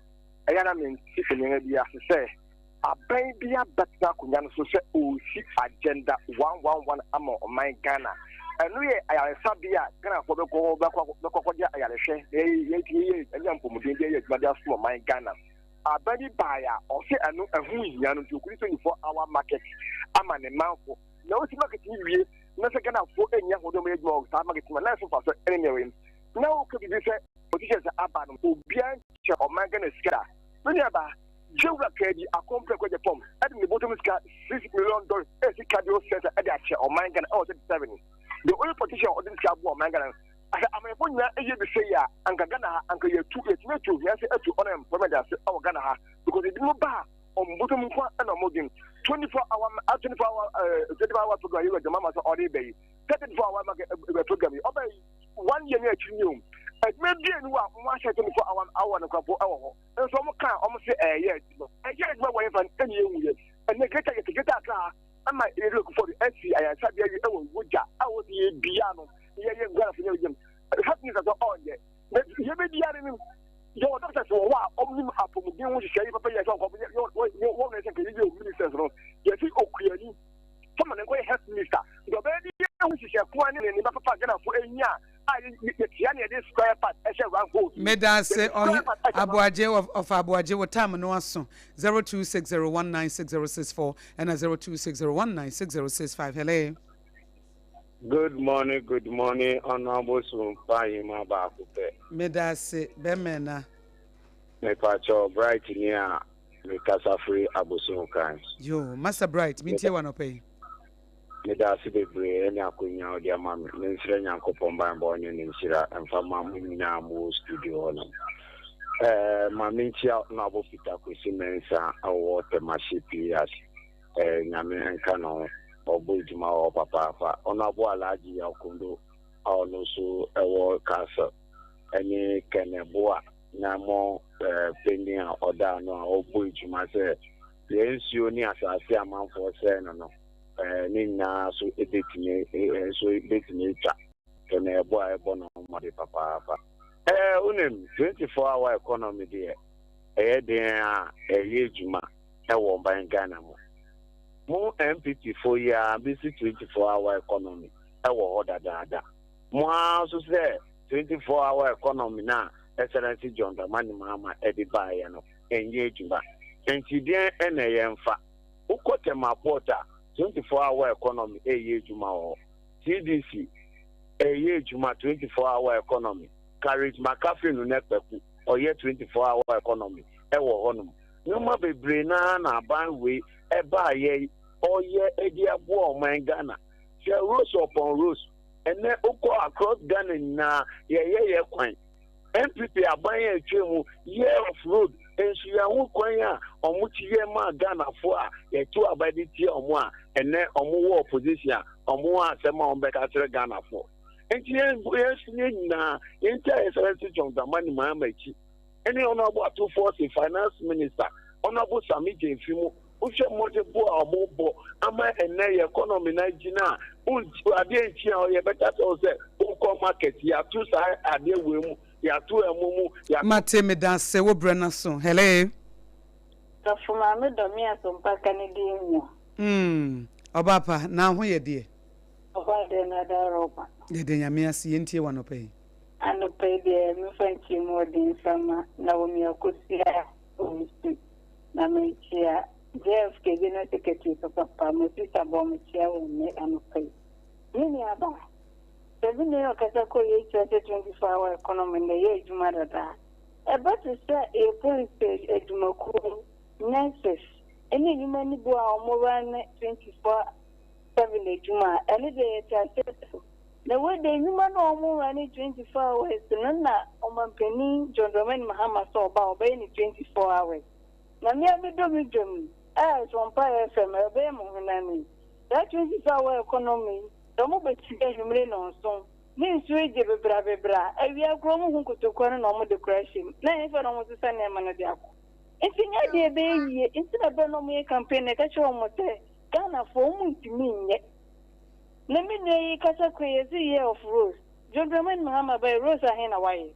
ɛyɛ na mente nneɛma bi ase sɛ aban bi abɛtena akonnwa no so sɛ ɔresi Agenda 111 ama ɔman Ghana. Ɛno yɛ ayaresabea a Ghanafoɔ bɛkɔ hɔ bɛkɔ bɛkɔ akɔgye ayarehwɛ na yɛtumi yɛ anya mpɔmuden de ayɛ adwuma de asom ɔman Ghana. Aban bi baeɛ a ɔsɛ ɛno ɛho nhia no nti ɔkɔdi 24 hour market ama ne manfo. Na wosi market yi wie na sɛ Ghanafoɔ nnya ahoɔden wɔyɛ adwuma wɔ saa market mu a na ɛso mfaso ɛne nea wei. Na woka biribi sɛ politicians aba no obiara nkyɛ ɔman Ghana sika da. Me nuaba. Yewura Kennedy Akompreko Agyapong de ne bɔtɔm sika $6 million resi cardio centre de akyɛ ɔman Ghana ɛwɔ 37. The only politician a ɔde ne sika aboa ɔman Ghana no. Sɛ amanyɔfoɔ nyinaa yɛ bi sei a, anka Ghana ha, anka yɛatu, yɛatumi atu ohia ase atu unemployment ase wɔ Ghana ha because ebinom ba a, wɔn bɔtɔm nko ara na wɔdwen. 24 hour, 24 hour, 24 hour program yewura John Mahama sɛ ɔde ba yi, sɛ 24 hour market program yi, ɔba yi one year ne akyiri ni o. Adwuma biara ni hɔ a wɔahyɛ 24 hour hour no koraa mpo wɔ hɔ. Nso wɔn kaa wɔn se ɛyɛ adwuma. Ɛyɛ adwuma wɔ yɛn fa ɛne yɛn hu yɛ. Ɛnɛ Greater yɛte Greater Accra ha ama yɛde Akufo-Addo asi ayaresabea yi wɔ Wogya a wɔsi yɛ bia no yɛ yɛ Ghana fo nyɛ yɛm. Health minister sɛ ɔnyɛ. Na yɛ bɛ biara no yɛ wɔ doctors wɔ hɔ a wɔn nim apɔmuden ho nhyehyɛe papa yɛ sɛ wɔn yɛ wɔn na ɛsɛ nka yɛ yɛ ministers no yɛsi okuani fama ne nkɔyɛ health minister nti ɔbɛyɛ de yɛ ho nhyehyɛ ko ne ne ba papa Ghana fo enya a yɛtia ne yɛde square part ɛhyɛ round hole. Medase ɔhe Aboagye ɔfa Aboagye wo tam no aso 0260196064 ɛna 0260196065 hello. Good morning, good morning, Honorable Sumpa Yima baako pɛ. Medase bɛmɛna. Mepakyɛw Bright ni a mekasa firi Abossey-Okai. Yoo, Master Bright, mentie wo anɔpa yi. Meda ase bebree ɛne akonya a wode ama me. Mensrɛ Nyankopɔn banbɔ ne ne nhyira mfa ma mo nyinaa mo wɔ studio hɔ nom. Ɛɛ ma menkyia Honourable Peter Kwesi Mensah a ɔwɔ Tema Shipyard. Ɛɛ Nyame nka ne ho. Ɔbɔ adwuma wɔ hɔ papaapa. Honourable Alhaji Yaw Kondo a ɔno nso ɛwɔ Castle ɛne Ken Boa na mo ɛɛ panyin a ɔda ano a ɔbɔ adwuma sɛ yɛn nsuo ne asase amanfoɔ sɛe no no. Ne nyinaa so ebetumi nso betumi atwa hwɛ na ɛbɔ a ɛbɔ no mmɔde papaapa. Ɛɛ wonim 24 hour economy deɛ ɛyɛ den a ɛyɛ adwuma ɛwɔ ɔman Ghana mu. Mo NPP fo yi ara besi 24 hour economy ɛwɔ hɔ dadaada. Mo ara nso sɛ 24 hour economy no a Excellency John Dramani Mahama ɛde baeɛ no ɛnyɛ adwuma. Nti deɛn ɛna yɛmfa? Wokɔ Tema Port a, 24 hour economy reyɛ adwuma wɔ hɔ. TDC reyɛ adwuma 24 hour economy. Courage McAfee Nuneh Kpaku, ɔyɛ 24 hour economy wɔ hɔnom. Nneɛma bebree no ara na aban wei baeɛ yi ɔreyɛ de aboa ɔman Ghana. Hwɛ roads upon roads, ɛnnɛ wokɔ across Ghana nyinaa yɛreyɛ yɛn kwan. NPP aban a atwa mu year of road nso yɛn ho kwan a wɔn ti yɛ maa Ghanafoɔ a yɛto aba de tia wɔn a ɛnɛ wɔn wɔ opposition a wɔn wɔ asɛm a wɔn bɛka akyerɛ Ghanafoɔ nti yɛn yɛn yɛn nyinaa yɛn ti a yɛsɛ sɛ John Dramani Mahama akyi ɛne Honourable Ato Forson finance minister Honourable Sammy Gyamfi mu wohwɛ mmɔdebɔ a wɔbɔ ama ɛnɛ yɛ economy no agyina a adeɛ nkyi a yɛbɛka sɛ wo sɛ wokɔ market yɛato saa adeɛ wei mu yɛato ɛmo mu yɛato. Mate medase wo brɛ no so hello. Sɔfo maame dɔ me asompa ka ne din mua. Mm ɔbaa pa na ho yɛ deɛ. Ɔbaa deɛ na ada rɔba. Yɛda Nyame ase yɛntie wo anɔpa yi. Anɔpa yi deɛ memfa nkyie mu ɔden mfa ma Naomi Akosua Owusu. Na mekyia JFK General Secretary so papa, mo sista bɔ mekyia wo nnɛ anɔpa yi. Me nua ba, sɛ me nua ɔkasa kɔ yɛ kyerɛ sɛ 24 hour economy na ɛyɛ adwuma dada a, ɛba te sɛ yɛ police adwumakuo, nurses, ɛne nnwuma no bi a wɔn run 24 7 adwuma a, ɛno deɛ yɛte aseɛ so. Na wei deɛ nnwuma no a wɔn run 24 hours no na ɔmampanin John Dramani Mahama sɛ ɔba a ɔbɛyɛ ne 24 hours. Na me a medɔ me dwam yi, a Sompa FM ɛbɛyɛ mo honam yi, saa 24 hour economy yi, sɛ ɔmo bɛsi anwummere nnɔnson, ne nsuo yi gye bebrabebra a, awia koraa ɔmo hu kotokuo no na ɔmo de kora hyɛ mu, na ɛhefa na ɔmo sesa nneɛma no de akɔ? Nti nyɛ adeɛ ɛbɛyɛ yie, nti na berɛ na ɔmo yɛ campaign no yɛka kyerɛ ɔmo sɛ, Ghanafoɔ ɔmo ntumi nyɛ. Na me nua yi kasa kura yi, yɛse year of rose, John Dramani Mahama baeɛ, rose ahe na wayɛ?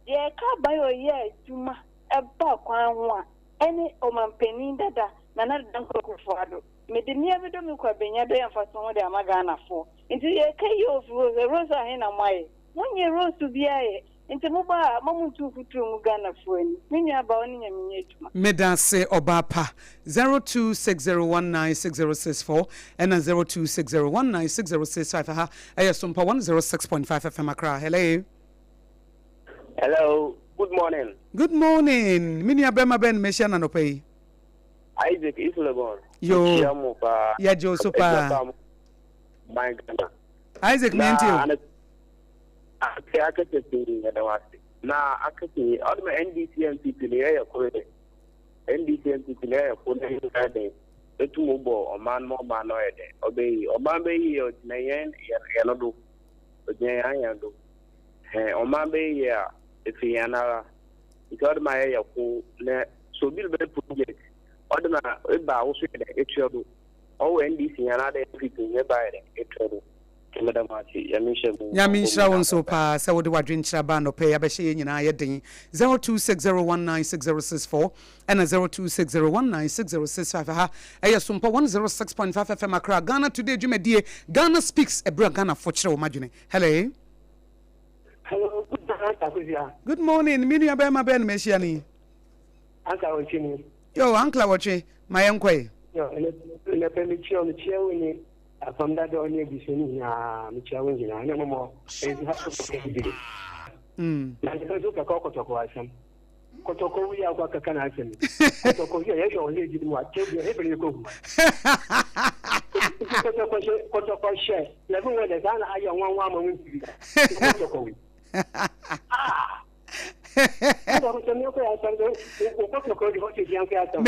Deɛ ɛka aban a ɔyɛ adwuma ɛba kwan ho a, ɛne ɔmanpanin dada Nana Dankwa Akufo Addo. Mede me a medɔ me Kwabenya bɛyɛ mfaso ho de ama Ghanafoɔ. Nti yɛka year of rose a, rose ahe na moayɛ? Monyɛɛ rose biara yɛ. Nti moba a, mma montu mfuturo ngu Ghanafoɔ ani. Me nua baa, wo ne Nyame nyɛ adwuma. Medase ɔbaa pa. 0260196064 ɛna 0260196065 aha ɛyɛ Sompa 106.5 FM Accra. Hello. Hello, good morning. Good morning. Me nua bɛrima bɛn na mehyia no anɔpa yi? Isaac East Legon. Yoo. Mekyia mo paa. Yɛgye wo so Adwuma paa. pa a mo man Ghana. Isaac Na meɛntie o. ana ake akɛsɛ pii yɛda wo ase. Na akɛsɛ ɔde ma NDC NPP no yɛyɛ koro dɛ. NDC NPP no yɛyɛ koro na yɛnyɛ dɛn. Etum bɔ ɔman ma ɔman no ɔyɛ dɛn. Ɔbɛyi ɔman bɛyi yɛ ɔgyina yɛn yɛn do. Ɔgyina yɛn yɛn do. Hɛn ɔman bɛyi yɛ a efi yɛn ara. Nti ɔde ma yɛyɛ ko na sɛ obi rebɛyɛ project ɔde ma eba a woso yɛ dɛ etua do. Ɔwɔ NDC anaadɛ NPP nyɛ ba yɛ dɛ etua do. Nti meda mo ase. Nyame nhyira mo Nyame ɔbɔ mo nhyira wo nyinaa nso bye bye. paa sɛ wode w'adwenkyerɛ aba anɔpa yi abɛhyɛ yɛn nyinaa yɛ den. 0260196064 ɛna 0260196065 aha ɛyɛ Sompa 106.5 FM Accra Ghana Today dwumadie Ghana Speaks ɛberɛ a Ghanafoɔ kyerɛ wɔn adwene. Hello. Hello, good morning, Auntie Akosua. Good morning, me nua bɛrima bɛn na mahyia no yi? Uncle Awɔtwe ni. Yo, Uncle Awɔtwe, ma yɛn kɔ yi. Yo, ɛnɛ ɛnɛ pɛ mekyia wo, mekyia wo ne apam dada ne abusua no nyinaa, mekyia wo nyinaa, ne mɔmɔ ɛnso ha kɔtɔkɔ bi. Na ne pɛ so kɛkɛ kɔtɔkɔ asɛm. Kɔtɔkɔ wi akɔ akaka na asɛm. Kɔtɔkɔ wi a yɛhwɛ wɔn leegi mu a, kyɛ bi ɛhɛ kɔ hu. Kɔtɔkɔ hyɛ kɔtɔkɔ hyɛ lɛbi wɔ dɛ saa na ayɛ nwanwa ama wɔn ti bi. Kɔtɔkɔ wi. Ah! Me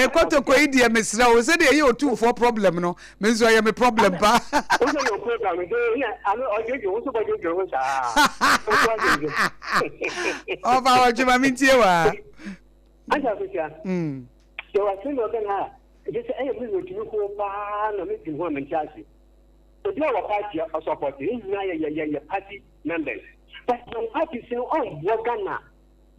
kɔtɔkɔ yi deɛ mesrɛ wo sɛdeɛ ɛyɛ otumfoɔ problem no me nso ɛyɛ me problem paa. Ɔfa wɔtwe ma mentie waa. Obi a wɔ party a ɔsɔpɔte yɛn nyinaa yɛ yɛ yɛ party members but yɛn party sɛ ɔnboa Ghana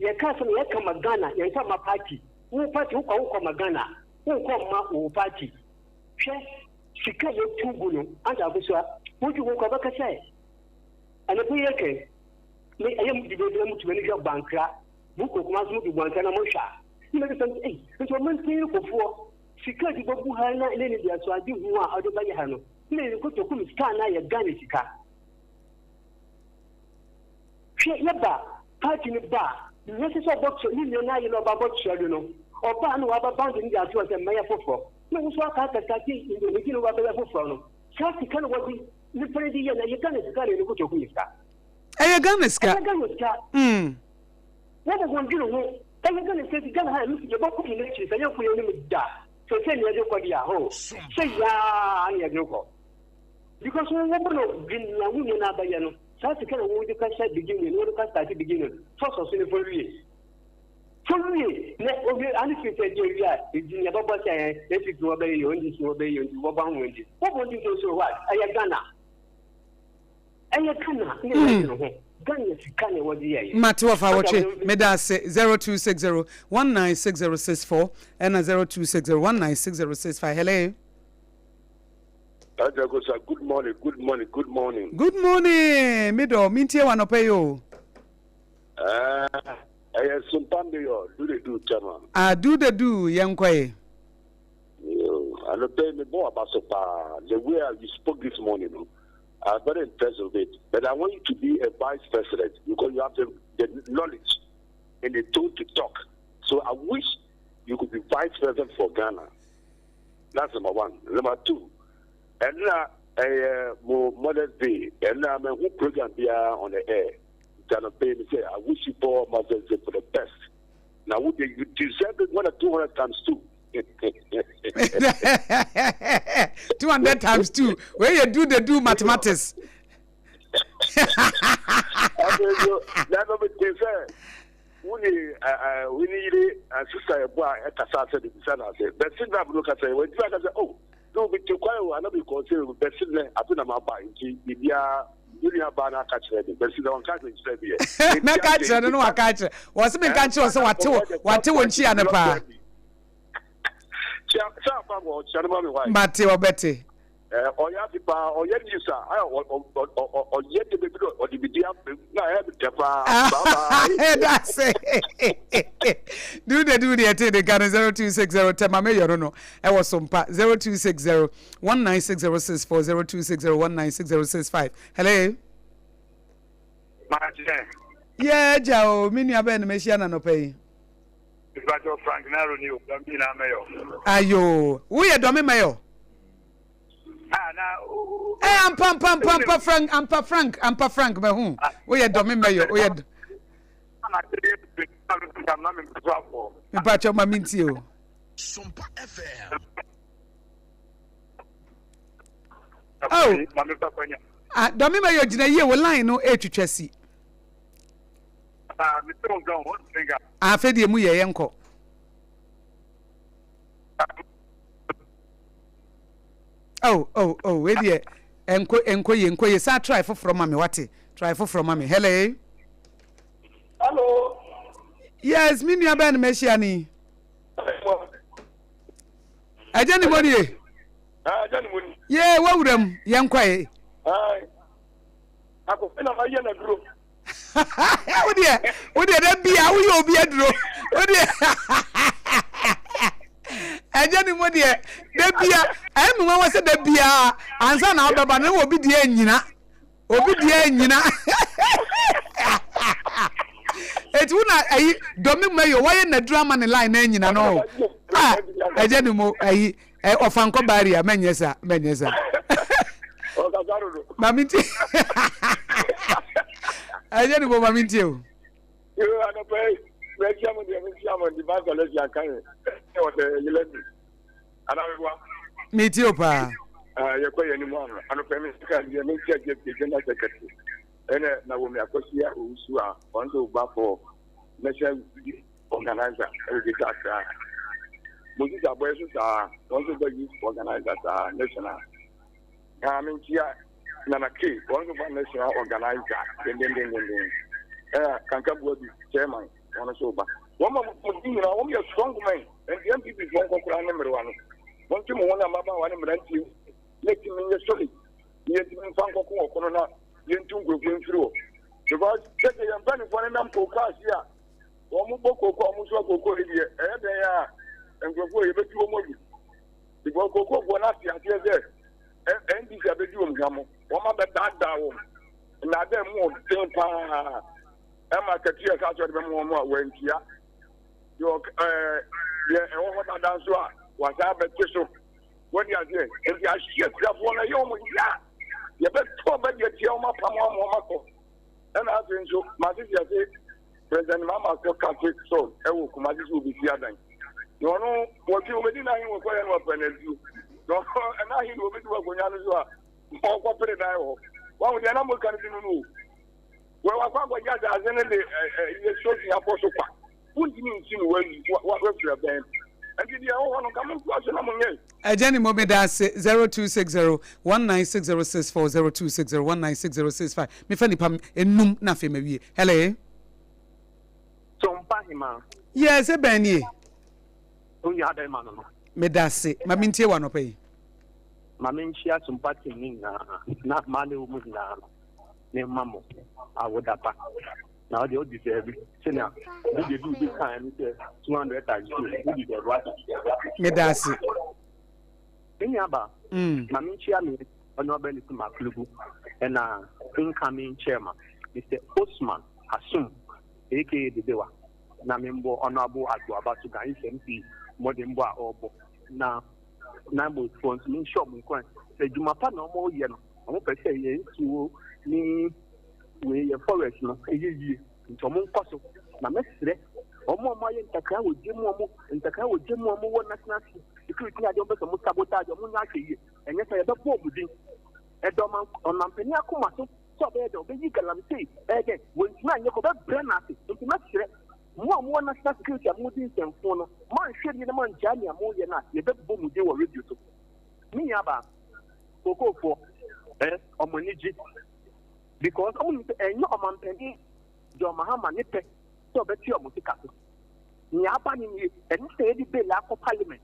yɛ ka asɛm yɛ ka ma Ghana yɛn ka ma party wo party wokɔ wokɔ ma Ghana wonkɔ ma wo party hwɛ sika yɛ tu gu no anta akosua wodwi ho kɔ bɛka sɛ ɛnɛpɛ yɛ kɛ me ɛyɛ mu dibɛ bi mu tumi ne hwɛ bankra mu kɔ kuma so mu du bankra na mo hwɛ a ne mɛ sɛ ei nti ɔmo mpɛn kofoɔ Sika a ɛde bɛgu ha na ne anidasoadehu a ɔde bɛyɛ ha no, na yɛn kotoku mu sika anaa yɛ Ghana sika. Hwɛ yɛba party no ba a, nyɛ sɛ sɛ ɔbɔkyerɛ ne nua no ayɛ na ɔba bɔkyerɛ no no, ɔba a na waba bande no de ato hɔ sɛ mmɛyɛ foforɔ. Na wo nso aka akasa ti ne ti na wabɛyɛ foforɔ no. Saa sika no wɔde nipa no de yɛ no, ɛyɛ Ghana sika na yɛn kotoku mu sika. Ɛyɛ Ghana sika. Ɛyɛ Ghana sika. Wɔn wɔn dwene ho. Ɛyɛ Ghana sɛ Ghana ha ɛno yɛbɔ kɔ yɛn akyiri sɛ yɛnkɔ yɛn anim da sɛ sɛ nea yɛde kɔ deɛ ho sɛ yaa na yɛde kɔ because wɔn bɔ no dwen nea wo nua no abɛyɛ no saa sika na wɔde ka hyɛ beginning na wɔde ka start beginning fɔ sɔ so ne fɔ wie fɔ wie na owie ane fi sɛ deɛ wie a ɛdi nea bɛbɔ sɛ ɛn ɛfi fi wɔbɛyɛ yɛ ɔndi so wɔbɛyɛ yɛ ɔndi wɔbɔ ho ɔndi wɔbɔ ɔndi so so what ɛyɛ Ghana. Ɛyɛ Ghana ne ɛyɛ dwene ho. Ghana sika na wɔde yɛeɛ. Mate wɔfa awɔtwe meda ase 0260 196064 ɛna 0260 196065 hello. Ajay Kosa, good morning, good morning, good morning. Good morning, me dɔ, mintie wa nɔpɛ yi o. Ɛyɛ Sumpa Mayor, do the do chairman. Ah, do the do, yɛn kɔ ye. Anɔpɛ yi me bɔ aba so paa, the way you spoke this morning no. I'm very impressed with it. But I want you to be a vice president because you have the, the knowledge and the tone to talk. So I wish you could be vice president for Ghana. That's number one. Number two, and now uh, Mother's Day, and now I'm a program here on the air. Ghana Pay me say, I wish you all Mother's Day for the best. Now, would you deserve it one or 200 times two. 200 times 2 wey you do the do mathematics. wone yere sista ɛbɔ a ɛkasa sɛ de bisa no ase bɛse na no kasa wɔntumi aka sɛ oh na obi te kwan o ana mekɔ sɛ bɛse nnɛ afe na maba nti biribiaa me nua baa no aka kyerɛ me bɛse na ɔnka hwee nkyerɛ me ɛ mɛka kyerɛ no na waka kyerɛ wɔ se menka nkyerɛ sɛ wate wate wo nkyia no paa Mate ɔbɛte. Ɔyɛ ade paa ɔyɛ news a ɔyɛ de baabi na ɔde biribi abɛm na ɛyɛ me dɛ paa. Ɛda ase. Du de du deɛ ɛte de nka no 0260 tɛma meyɔ no no ɛwɔ so mpa 0260 196064 0260 196065. Hello. Makyɛ. Yɛ agya o me nua bɛn na mahyia no anɔpa yi. Mepakyɛw Frank Naro ni o, Dɔme nyinaa mɛyɔ. Ayoo, woyɛ Dɔme mɛyɔ? Ah, na. Eh, ampa ampa ampa ampa Frank, ampa Frank, ampa Frank mahu. Woyɛ Dɔme mɛyɔ, woyɛ. Mepakyɛw ma mentie o. Sompa FM. Oh. Ah, Dɔme mɛyɔ gyina yie, wo line no etwitwa si. Afei deɛ mu yɛ yɛn kɔ. Oh oh oh wei deɛ ɛnkɔ ɛnkɔ yie nkɔ yie saa try foforɔ ma me wate try foforɔ ma me hello. Hello. Yes mi nua bɛn na ma ahyia ni. Ɛgya ni mo nie. Ɛgya ni mo ni. Yee wawura mu yɛn kɔ ye. Akɔfɛ na ma yɛ na duro. Wo deɛ wo deɛ da bia woyɛ obi aduro wo deɛ ɛgya ne mu deɛ da bia ɛyɛ me nwanwa sɛ da bia ansa na wobɛba no na obi deɛ anyina obi deɛ anyina eti wo na ayi dɔmi mu ayi wɔyɛ n'aduro ama ne line na anyina no a ɛgya ne mu ayi Ɛ ɔfa nkɔ barrier mɛnyɛ sa mɛnyɛ sa. Ɔkasa dodo. Maame ntie. Ɛnyɛ ne bɔ maame ntie o. Yoo anɔpɛ yi mɛkyia mo deɛ mekyia mo nti pastor lɛsi aka yɛ ɛwɔ sɛ yɛlɛ bi anameboa. Metie o paa. Yɛkɔ yɛn anim ano anɔpɛ me ka deɛ mekyia deɛ pie general secretary ɛnɛ na wɔ me akɔhyia owusu a ɔno nso ba for national organizer ɛwɔ Greater Accra. Moses Abɔyɛ so saa, wɔn nso ba youth organizer saa national. Na menkyia Nana K, wɔn nso ba national organizer dendendendenden. Ɛna Kanka Buadu chairman, wɔn nso ba. Wɔn ma mo di nyinaa, wɔn yɛ strong men. Nti NPP foɔ nkɔkora ne mmerewa no. Wɔn ti mo ho na mmabaawa ne mmeranteɛ ne tumi nyɛ solid. Yɛntumi mfa nkɔko wɔ kono na yɛntu nkurɔfoɔ mfiri hɔ. Because sɛdeɛ yɛn mpanimfoɔ no nam kooko ase a wɔn bɔ kooko a wɔn soa kooko yi deɛ ɛyɛ dɛn a nkurɔfoɔ yɛbɛtu wɔn agu because kookofoɔ no ate aseɛ sɛ NDC abɛdi wɔn hwam wɔn abɛdaadaa wɔn nnaadaa mu ɔden paa ɛma akatua ɛka sɛ ɔde bɛma wɔn a wɔantua deɛ ɛɛ deɛ ɛwɔ hɔ dada nso a wɔasan abɛte so wɔde aseɛ nti ahyɛ kuafoɔ no ɛyɛ wɔn ya yɛbɛto ɔbɛ deɛ tia wɔn apam wɔn wɔn akɔ ɛna afei nso mate sɛ yɛse president mama kɔ kate so ɛwɔ kumase sɛ obɛsi adan na ɔno wɔtwe wɔbɛdi n'ahe wɔ kɔyɛ no wɔpɛ no atuo na ɔno ɛna ahe na wɔbɛdi wɔ akonnwa no so a ɔkɔpere dan wɔ hɔ wɔn deɛ na moka no bi no no o wɔ wakɔ akɔgye asase no de yɛ sofi akɔ so kwa wontumi nsi no wafiri abɛn nti deɛ ɛwɔ hɔ no nka montoa so na monyɛ Agya Nimo meda ase 0260 196064 0260 196065 mefa nipa enum na afei mawie hello. Sompa hema. Yes ebɛn nie. Wo nua bɛrima no no. Meda ase ma mentie wɔ anɔpa yi. Ma menkyia Sompa team no nyinaa na maa ne wɔ mu nyinaa no ne mma mo awoda pa. Na ɔde ɔdi sɛbi sɛnea ne deɛ bi obi kan ne sɛ 200 times two wodi sɛbi wate. Meda ase. Me nua ba, ma menkyia me ɔne ɔbɛn ne sɛ Maklugu ɛna incoming chairman Mr. Osman Asum aka Dedewa na membɔ Honorable Adwo Abaso Gan MP mmɔdenbɔ a ɔrebɔ na Nambosfoɔ nso menhyɛ ɔmo nkuran sɛ adwuma pa na ɔmo yɛ no ɔmo pɛ sɛ yɛn nsuo ne wei yɛ forest no ɛyɛ yie nti ɔmo nkɔ so na mɛsrɛ ɔmo a ɔmo ayɛ ntakra wɔ gye mu ɔmo ntakra wɔ gye mu ɔmo wɔ national security ne adeɛ ɔmo pɛ sɛ ɔmo sabotage ɔmo nyɛ ahwɛ yie ɛnyɛ sɛ yɛbɛbɔ ɔmo din ɛdɔ ɔman ɔmampanin akoma so sɛ ɔbɛyɛ dɛ ɔbɛyi galamsey ɛyɛ dɛ wɔntumi anyɛ kɔ ɔbɛbrɛ n'ase nti mɛsrɛ mo a mowɔ national security a modi nsɛmfo no moanhwɛ yie na moangyaa nea moyɛ no a yɛbɛbɔ mu din wɔ radio so me nuabaa kookoofoɔ ɛ ɔmo ani gye because ɔmo nim sɛ ɛnyɛ ɔmampanin John Mahama ne pɛ sɛ ɔbɛte ɔmo sika so. Nea aba no nie, ɛne sɛ yɛde bill akɔ parliament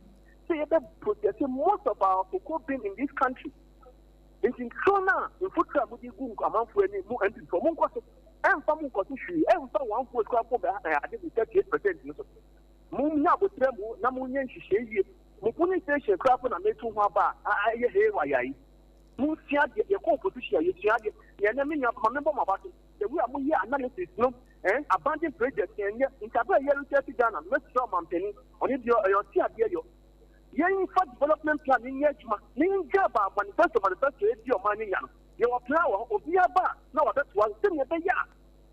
sɛ yɛbɛ process most of our cocoa bean in this country. Nti ntorɔ no a mfuturo a mode gu amanfoɔ ani mu MPP foɔ monkɔ so, ɛmfa mo nkɔ so hwee, ɛmfa one vote koraa mpo bɛ ade mo 38% no so. Monya aboterɛ mu na monyɛ nhyehyɛe yie. Mo polling station koraa mpo na meto ho aba a ɛyɛ haywire yi. Monsua adeɛ, yɛkɔ opposition a yɛsua adeɛ. Nea ɛnɛ me nua ma membɔ mo aba so, the way a moyɛ analysis no. Eh abandon project yɛn nyɛ nti abɛ yɛ research Ghana mɛsrɛ ɔmanpanin ɔno deɛ ɔyɛ ɔte adeɛ yɔ yɛn fa development plan no nyɛ adwuma na yɛn gya ba manifesto manifesto edi ɔman no nya no yɛwɔ plan wɔ hɔ obiara ba a na wabɛtoa so sɛnea ɛbɛyɛ a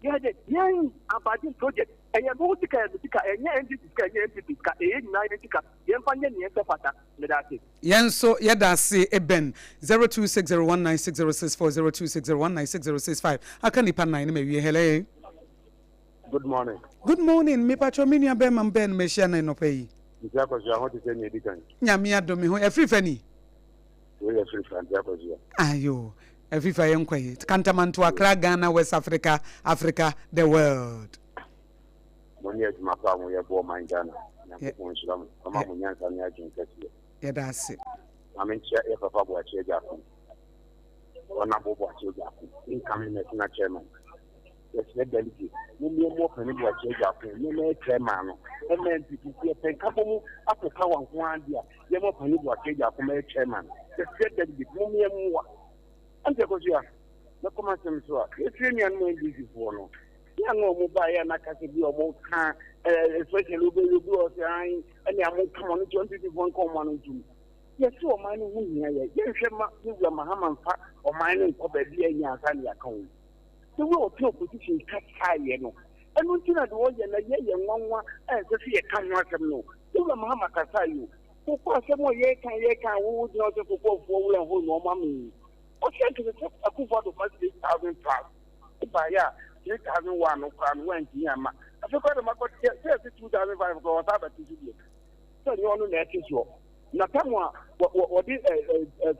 yɛ de yɛn abandon project ɛyɛ mo sika ɛyɛ me sika ɛnyɛ NDC sika ɛnyɛ NPP sika ɛyɛ nyinaa yɛn sika yɛn fa nyɛ nea ɛsɛ fata meda ase. Yɛn nso yɛda ase Ben 0260196064 0260196065 aka nipa nan na mawie hello. Good morning. Good morning mepakyɛw me nua bɛɛma bɛn na mahyia no anɔpa yi. Nti Akosua ho te sɛ nea edi kan. Nyame adom me ho afiri fa ni. Wei yɛ afiri fa nti Akosua. Ayo afiri fa yɛn kɔ yi Kantamanto Accra Ghana West Africa Africa the world. Mo ne adwuma pa a mo yɛ boɔ ɔman Ghana. Nyankopɔn nhyira mo. Ɔma mo nyansa ne adwene kɛseɛ. Yɛda ase. Maame nkyia yɛ papa Boakye Agyarko. Honourable Boakye Agyarko, incoming national chairman. Yɛsrɛ delegate, mommie mo ɔpani Boakye Agyarko, mmɛmɛyɛ chairman no. Ɛma NPP sɛ yɛpɛ nkabɔ mu apɛ power nko ara deɛ a, yɛma ɔpani Boakye Agyarko mɛyɛ chairman. Yɛsrɛ delegate, mommie mmoa. Ɛnti Akosua, mɛkɔ m'asɛm so a, yɛsrɛ nuanom NDC foɔ no, Yɛ a na wɔn ba yɛ na kasa bi a wɔn ka ɛɛ especially obi obi wɔ sɛ an ɛne a mo ka mo no nti NPP foɔ nka wɔn ano ntum. Yɛsi ɔman no ho hia yɛ yɛnhwɛ ma ne wura Mahama nfa ɔman no nkɔ baabi a ɛnyɛ ansa na yɛaka ho. The way ɔte opposition kasa yɛ no ɛno nti na deɛ ɔyɛ no ɛyɛ yɛ nwanwa a ɛsɛ sɛ yɛka ho asɛm no. Ne wura Mahama kasa yi o. Koko asɛm a yɛka yɛka a wo gyina hɔ sɛ kokoafoɔ wura hɔ na ɔma me. Ɔsɛ nkɛsɛ sɛ Akufo-Addo ma 3000 plus. Wobaeɛ a 3001 no koraa no woantumi amma. Afei koraa de makɔ sɛ ɛsɛ 2005 koraa wɔsan abɛte so bio. Sɛ nyɛ ɔno na ɛte soɔ. Na tam a wɔde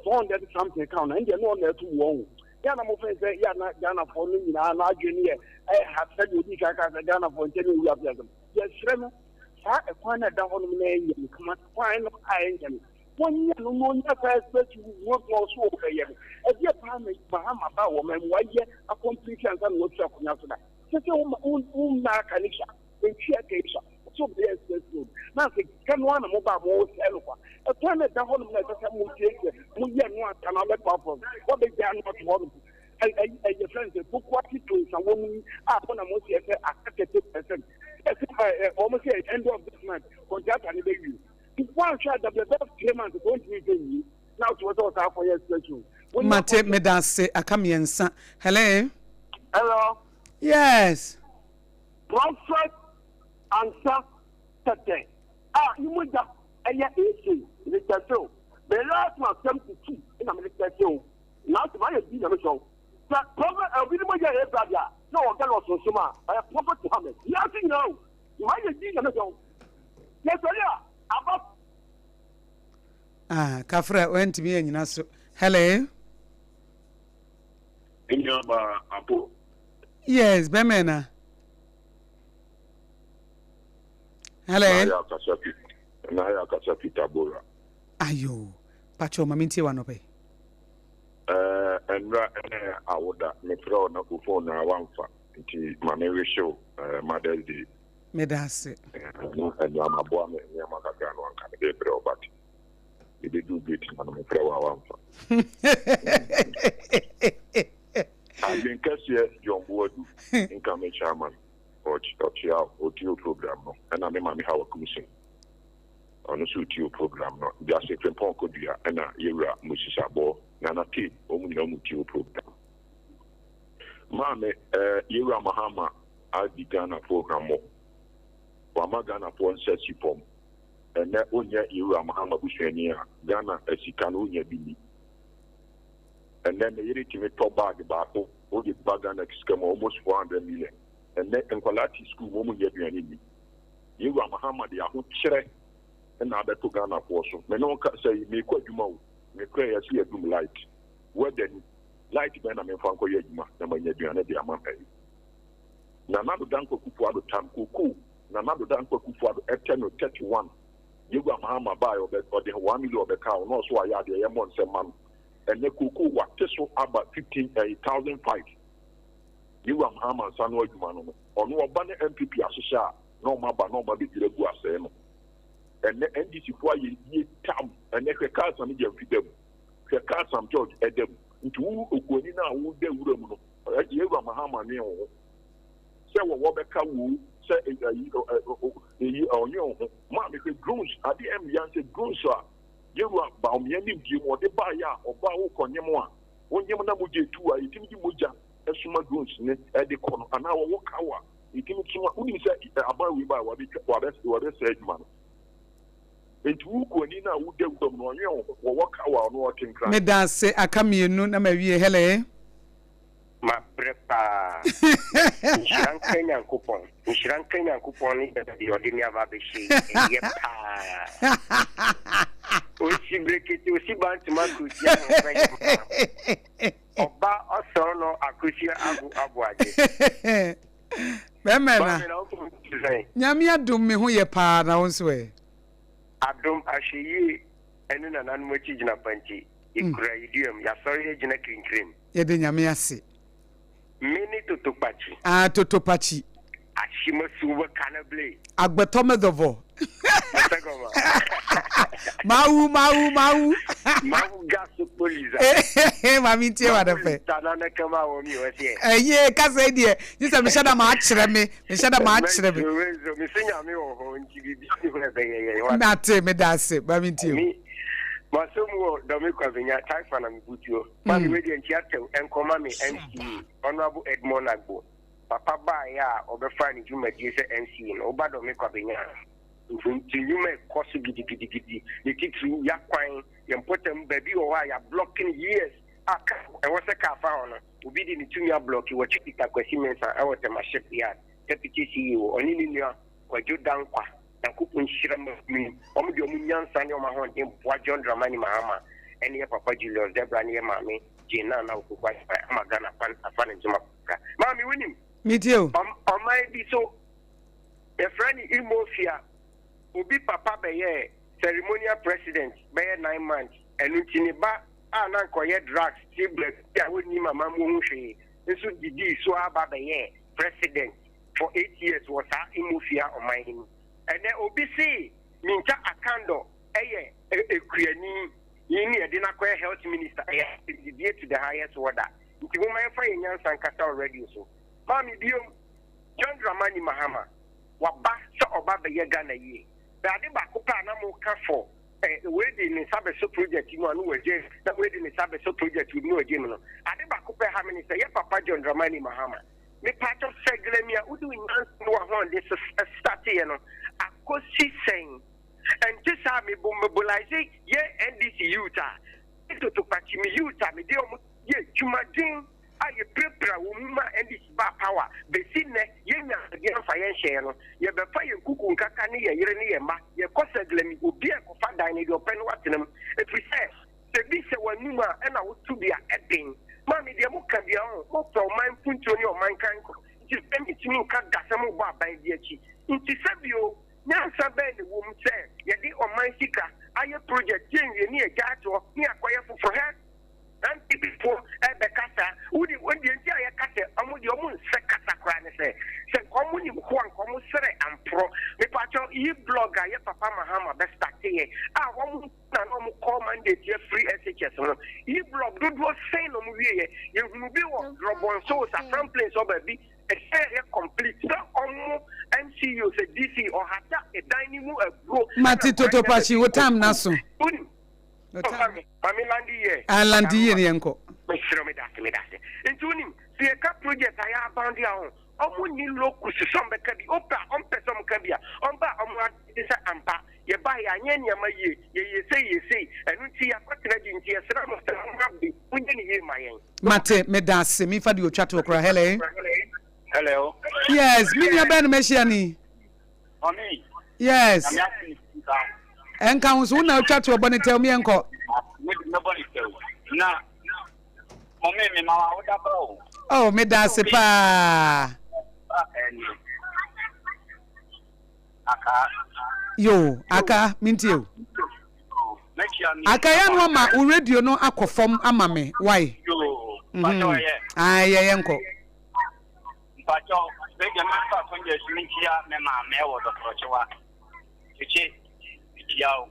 400 something ka no ɛndeɛ na ɔno na ɛto mu wɔn ho. Yɛ a na mofɛn sɛ yɛ a na Ghanafoɔ no nyinaa no adwene no yɛ ɛha sɛdeɛ ɔdii kan kaa sɛ Ghanafoɔ nkyɛ ne ɔwu afe asɛm. Yɛsrɛ no saa ɛkwan no a ɛda hɔnom no ɛnyɛ no Kumasi kwan no a ɛnyɛ no Wɔnyɛ no na ɔnya saa express road no a ɔso ɔbɛyɛ no. Ɛdeɛ paa na Mahama baa wɔ man mu wayɛ accomplish ansa na wafiri akonnwa so da. Kyɛ sɛ wo mma aka ne sua, ntwi aka yi sua, ɔsɛ ɔbɛyɛ express road. Na sɛ sika no ara na mo baa mo sɛe no kwa. Ɛkwan no ɛda hɔnom na ɛsɛ sɛ mo siesie, mo yɛ no ansa na abɛto afɔ no. Wabɛgyaa no ato hɔnom. Ɛyɛ fɛn sɛ Pokuase to nsa wɔ mu yi a mo na mo seɛ sɛ aka 30%. Ɛsɛ wɔn sɛ end of this month contractor no bɛwie. Woanhwɛ a dabi ɛbɛyɛ 3 months kɔ ntumi mfɛ nwie na wote hɔ sɛ ɔsan akɔyɛ expression. Mate, medase, aka miensa. Hello. Hello. Yes. Prophet Ansa Tɛtɛ a ne mogya ɛyɛ nsu mede tɛse o. Me last one 72 na mede tɛse o. Nanso mayɛ bi na mesɔ wo. Sɛ prophet obi ne mogya yɛ Abraham a na ɔwɔ Ghana ɔsonsom a ɔyɛ Prophet Muhammad. Wiase nyinaa o. Mayɛ bi na mesɔ wo. Yɛsɔre a, aba. Ah, kafra, wantumi anyina so. Hello. Nnuaba apo. Yes, bɛmɛ na. Hello. Na ayɛ akasa Peter Bora. Ayo, pacho ma mintie wa nɔpɛ. Eh, ɛnra ɛnɛ awoda, mefrɛ wo na wo phone na wamfa, nti ma me wish wo eh, Mother's Day. Meda ase. Na ɛnora maboa me nneɛma kakra no anka mede rebrɛ wo but mebɛduu gate no ano mefrɛ wo a woamfa. Adwen kɛseɛ John Boadu nka me chairman ɔkyea ɔtie wo program no ɛna me maame Hawa Kumsin ɔno nso ɔtie wo program no Gyase Frimpong Kodua ɛna yɛwura Moses Abɔ Nana Kay wɔn nyinaa wɔn tie wo program. Maame eh, yɛwura Mahama adi Ghanafoɔ hwammɔ. Wama Ghanafoɔ nsa si fam. Ɛnnɛ wonyɛ Yewura Mahama busuani a, Ghana sika no wonnya bi nni. Ɛnnɛ me yere tumi tɔ bag baako wode ba Ghana sika mu a almost 400 million. Ɛnnɛ nkwadaa te sukuu mu wɔn nnya aduane nni. Yewura Mahama de ahokyerɛ na abɛto Ghanafoɔ so. Me ne wo kasa yi, meekɔ adwuma o, me koraa yɛse yɛadum light. Weather ni, light bɛn na memfa nkɔyɛ adwuma na manya aduane de ama me? Nana Addo Dankwa Akufo Addo tam kookoo Nana Addo Dankwa Akufo Addo ɛtɛ no 31 Yewura Mahama baeɛ ɔbɛ ɔde 1 million ɔbɛkaa ho na ɔso wayɛ adeɛ yɛmmɔ nsɛm ma no ɛnɛ kookoo wate so aba 15 ɛyi 1005 Yewura Mahama nsa ano adwuma no no ɔno ɔba ne NPP ahyehyɛ a na ɔmo aba na ɔmo abɛdwiri agu asɛe no ɛnɛ NDC foɔ ayɛ yie tam ɛnɛ hwɛ kaa Sammy Gyamfi da mu hwɛ kaa Sam George ɛda mu nti wo okuani no a woda wura mu no Yewura Mahama nwen wo ho. Sɛ wɔwɔ bɛka wo o, sɛ ayi eyi ɔnwe wo ho. Maame hwɛ drones, adeɛ ɛmmea sɛ drones a Yewura Bawumia nimdeɛ mu ɔde baeɛ a ɔbaa wokɔ nyem a, wonyem na mogya etu a yɛtumi de mogya soma drones no de kɔ no anaa wɔwɔ kaw a yɛtumi soma. Wonim sɛ aban wei baeɛ wabɛtwa wabɛsɛe adwuma no. Enti wo kuani no a woda wuram no ɔnwe wo ho, wɔwɔ kaw a ɔno ɔte nkran. Medaase aka mienu na mawie hele. Mabrɛ paa. Nhyira nka Nyankopɔn. Nhyira nka Nyankopɔn ne baabi a ɔde me aba abɛhyɛ yi. Ɛyɛ paa. Osi brekete, osi bantama akrosia ahoɔfɛ hemmaa. Ɔba ɔsɔɔ no akrosia ago aboagye. Bɛrima na. Maame na wo ho te sɛn? Nyame adom me ho yɛ paa na wo nso ɛ? Adom, ahwɛyie ne nananom akyi gyina pa nti, yɛkura yɛ duam, yɛasɔre agyina kirinkirim. Yɛda Nyame ase. Me ne Toto Kpakyi. Ah Toto Kpakyi. Ahyemasuo Kanable. Agbetɔ medɔvɔ. Ɔsɛgɔma. Mawu mawu mawu. Mawu gaso poliza. Maame ntie wa dɛfɛ. Mawu lita na ne kama wɔ mi wɔ seɛ. Ɛyɛ kasa yi deɛ gye sɛ mehyɛ da ma akyerɛ me mehyɛ da ma akyerɛ me. Mɛnso mese Nyame wɔ hɔ nti biribi ni hɔ ɛbɛyɛ yɛn. Mate meda ase maame ntie o. Maso mu wɔ Dɔme Kwabenya Taifa na mebutuo. Maame wei deɛ nkyia tɛw ɛnkɔma me MCE Honourable Edmond Agbo papa baeɛ a ɔbɛfaa ne dwumadie sɛ MCE no woba Dɔme Kwabenya a mfomtu nnwuma ɛkɔ so gidigidigidi ne titiriw yakwan yɛn mpɔtam baabi wɔ hɔ a yɛablɔke no years a kaa ɛwɔ sɛ kaa fa hɔ no obi de ne tumi ablɔke wɔkye Peter Kwasi Mensah ɛwɔ Tema Ship Yard Deputy CEO ɔne ne nua Kwadwo Dankwa Nyankopɔn nhyira mo yi. Wɔn de wɔn nyansa ne wɔn ahoɔden boa John Dramani Mahama ne yɛ papa Julius Debra ne yɛ maame Jane Nana Opoku Agyemang ama Ghana afa afa ne ntoma kakra. Maame wonim? Metie o. Ɔman bi so yɛfrɛ no Imofia. Obi papa bɛyɛɛ ceremonial president bɛyɛ 9 months. Ɛno nti ne ba a na nka ɔyɛ drugs table bi a wɔnnim amammuo ho hwee nso didii so aba bɛyɛɛ president for 8 years wɔ saa Imofia ɔman yi mu. Ɛnɛ obi se Mintah Akandoh ɛyɛ ekuani yi ne yɛde no akɔyɛ health minister, ɛyɛ didie to the highest order. Nti momma yɛmfa yɛn nyansa nkasa wɔ radio so. Maame biom, John Dramani Mahama waba sɛ ɔba bɛyɛ Ghana yie. Bɛ ade baako pɛ a na moka fɔ wei de ne nsa bɛsɔ project mu a no wagye na wei de ne nsa bɛsɔ project mu no wagye mu no, ade baako pɛ ha me ne sɛ yɛ papa John Dramani Mahama, mepatɔ sɛglɛmi a wode wo nyansa ne w'ahoɔden starteɛ no akɔsi sɛn? Ɛnte saa mebo mobilize yɛ NDC youth a Toto Kpakyi me youth a mede ɔmo yɛ adwumaden a yɛpirapira wɔ mu ma NDC baa power bɛsi nnɛ yɛnya adeɛ amfa yɛn hyɛɛ no. Yɛbɛfa yɛn kuku nkaka ne yɛn yere ne yɛn mma yɛkɔ sɛglɛmi obi a ɛkɔfa dan no deɛ ɔpɛ no watena mu ɛfiri sɛ sɛ bi hyɛ w'anum a ɛna woto bi a ɛden. Maame deɛ moka bia ho mopɛ ɔman mpuntuo ne ɔman kankorɔ nti sɛ metumi nka da sɛ mobɔ aban bi akyi nti sɛ bio nyansa bɛn na ɛwɔ mu sɛ yɛde ɔman sika ayɛ project yɛnwie ne yɛgya atoɔ ne yɛakɔyɛ foforɔ hɛ? NPP foɔ ɛbɛkasa wode deɛ nti a yɛka sɛ ɔmo deɛ ɔmo nsɛ kasa koraa ne sɛ sɛ nka ɔmo nim ho a nka ɔmo srɛ amporɔ. Mepakyɛw yi blog a yɛ papa Mahama bɛ starteɛ a wɔn na na ɔmo kɔ mandate yɛ free SHS no yi blog dodoɔ sɛn na ɔmo wieɛ? Yɛhunu bi wɔ Drɔbɔnso Safran Plains hɔ baabi ɛsɛ yɛ complete sɛ ɔmo MCU sɛ DC ɔhata ɛdan ne mu aburo. Mate Toto Pakyi, wo time na so. Mame landi yɛ. Ah, landi yie ne yɛnkɔ. Mesrɛ, meda ase, meda ase. Nti wonim sɛ yɛka project a yɛ abound a ho ɔmo nni locus sɛ ɔmbɛka bi wopɛ a ɔmpɛ sɛ ɔmka bi a ɔmba a ɔmo ade sɛ ampa yɛba yɛ anyɛ nneɛma yie yɛyɛ sei yɛ sei ɛno nti yɛakɔtena bi nti yɛsrɛ mo sɛ mo abe monyɛ ne yie ma yɛn. Mate, meda ase. Memfa deɛ ɔtwa toɔ koraa. Hello. Hello. Yes, me nua bɛn no mahyia ni? Mami. Yes. Nyame ase ne sika. Ɛnka ho so wo na otwa to ɔbɔ ne tɛw mi ɛnkɔ. Me mɛbɔ ne tɛw. Na mami me ma wa woda ba o. Oh, me da ase paa. Aka. Yo, aka mintie o. Aka ya no ama wo radio no akɔ fam ama me. Why? Yo. Pacho ye. Ah, ye ye nkɔ. Mpakyɛw, me deɛ mɛfa akwanya yi so menkyia me maame wɔ Dɔkorɔkyewa. Kyekye, mekyia wo.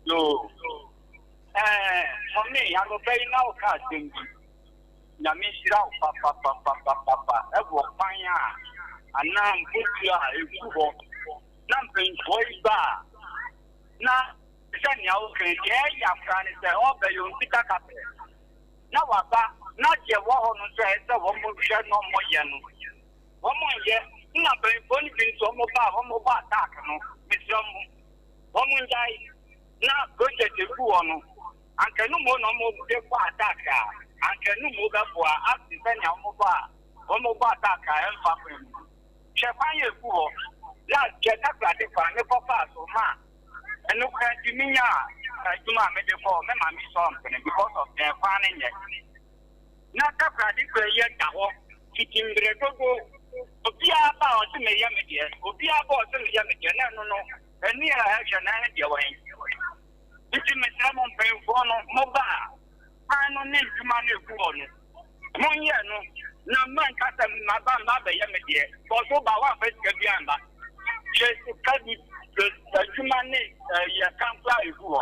Yoo. Ɛɛ, mɔme, anɔpa yi na woka asɛm bi. Nyame nhyira wo papapapapapa ɛwɔ kwan a. anaa mfuturo a ɛgu hɔ na mpanyinfoɔ yi ba a na sɛ nea woka yi deɛ ɛya koraa ne sɛ ɔba yi ɔnkita kaprɛ na waba na deɛ wɔ hɔ no nso ɛyɛ sɛ wɔn hwɛ na wɔn yɛ no wɔn nyɛ na mpanyinfoɔ no bi nso wɔn ba a wɔn bɔ attack no mesrɛ mo wɔn ngyae na project egu hɔ no anka no mu na wɔn de bɔ attack a anka no mu bɛboa ase sɛnea wɔn bɔ a wɔn bɔ attack a ɛmfa kwan mu hwɛ kwan yɛ egu hɔ last hwɛ takoradi kwan ne kɔ faa so ma ɛno kora nti menya adwuma a mede kɔ me maame sɔ mpene because of ɛn kwan no nyɛ na takoradi kwan yɛ da hɔ titi mmerɛ dodo obiara ba a ɔse meyɛ me deɛ obiara ba ɔse meyɛ me deɛ na ɛno no ɛni a ɛhwɛ na ɛne deɛ wɔn nti mesrɛ mo mpanyinfoɔ no mo ba a kwan no ne ndwuma no egu hɔ no monyɛ no na manka sɛ maba mba abɛyɛ me deɛ kɔso ba woamfa sika bi amba hwɛ sika bi adwuma ne yɛ kankora egu hɔ.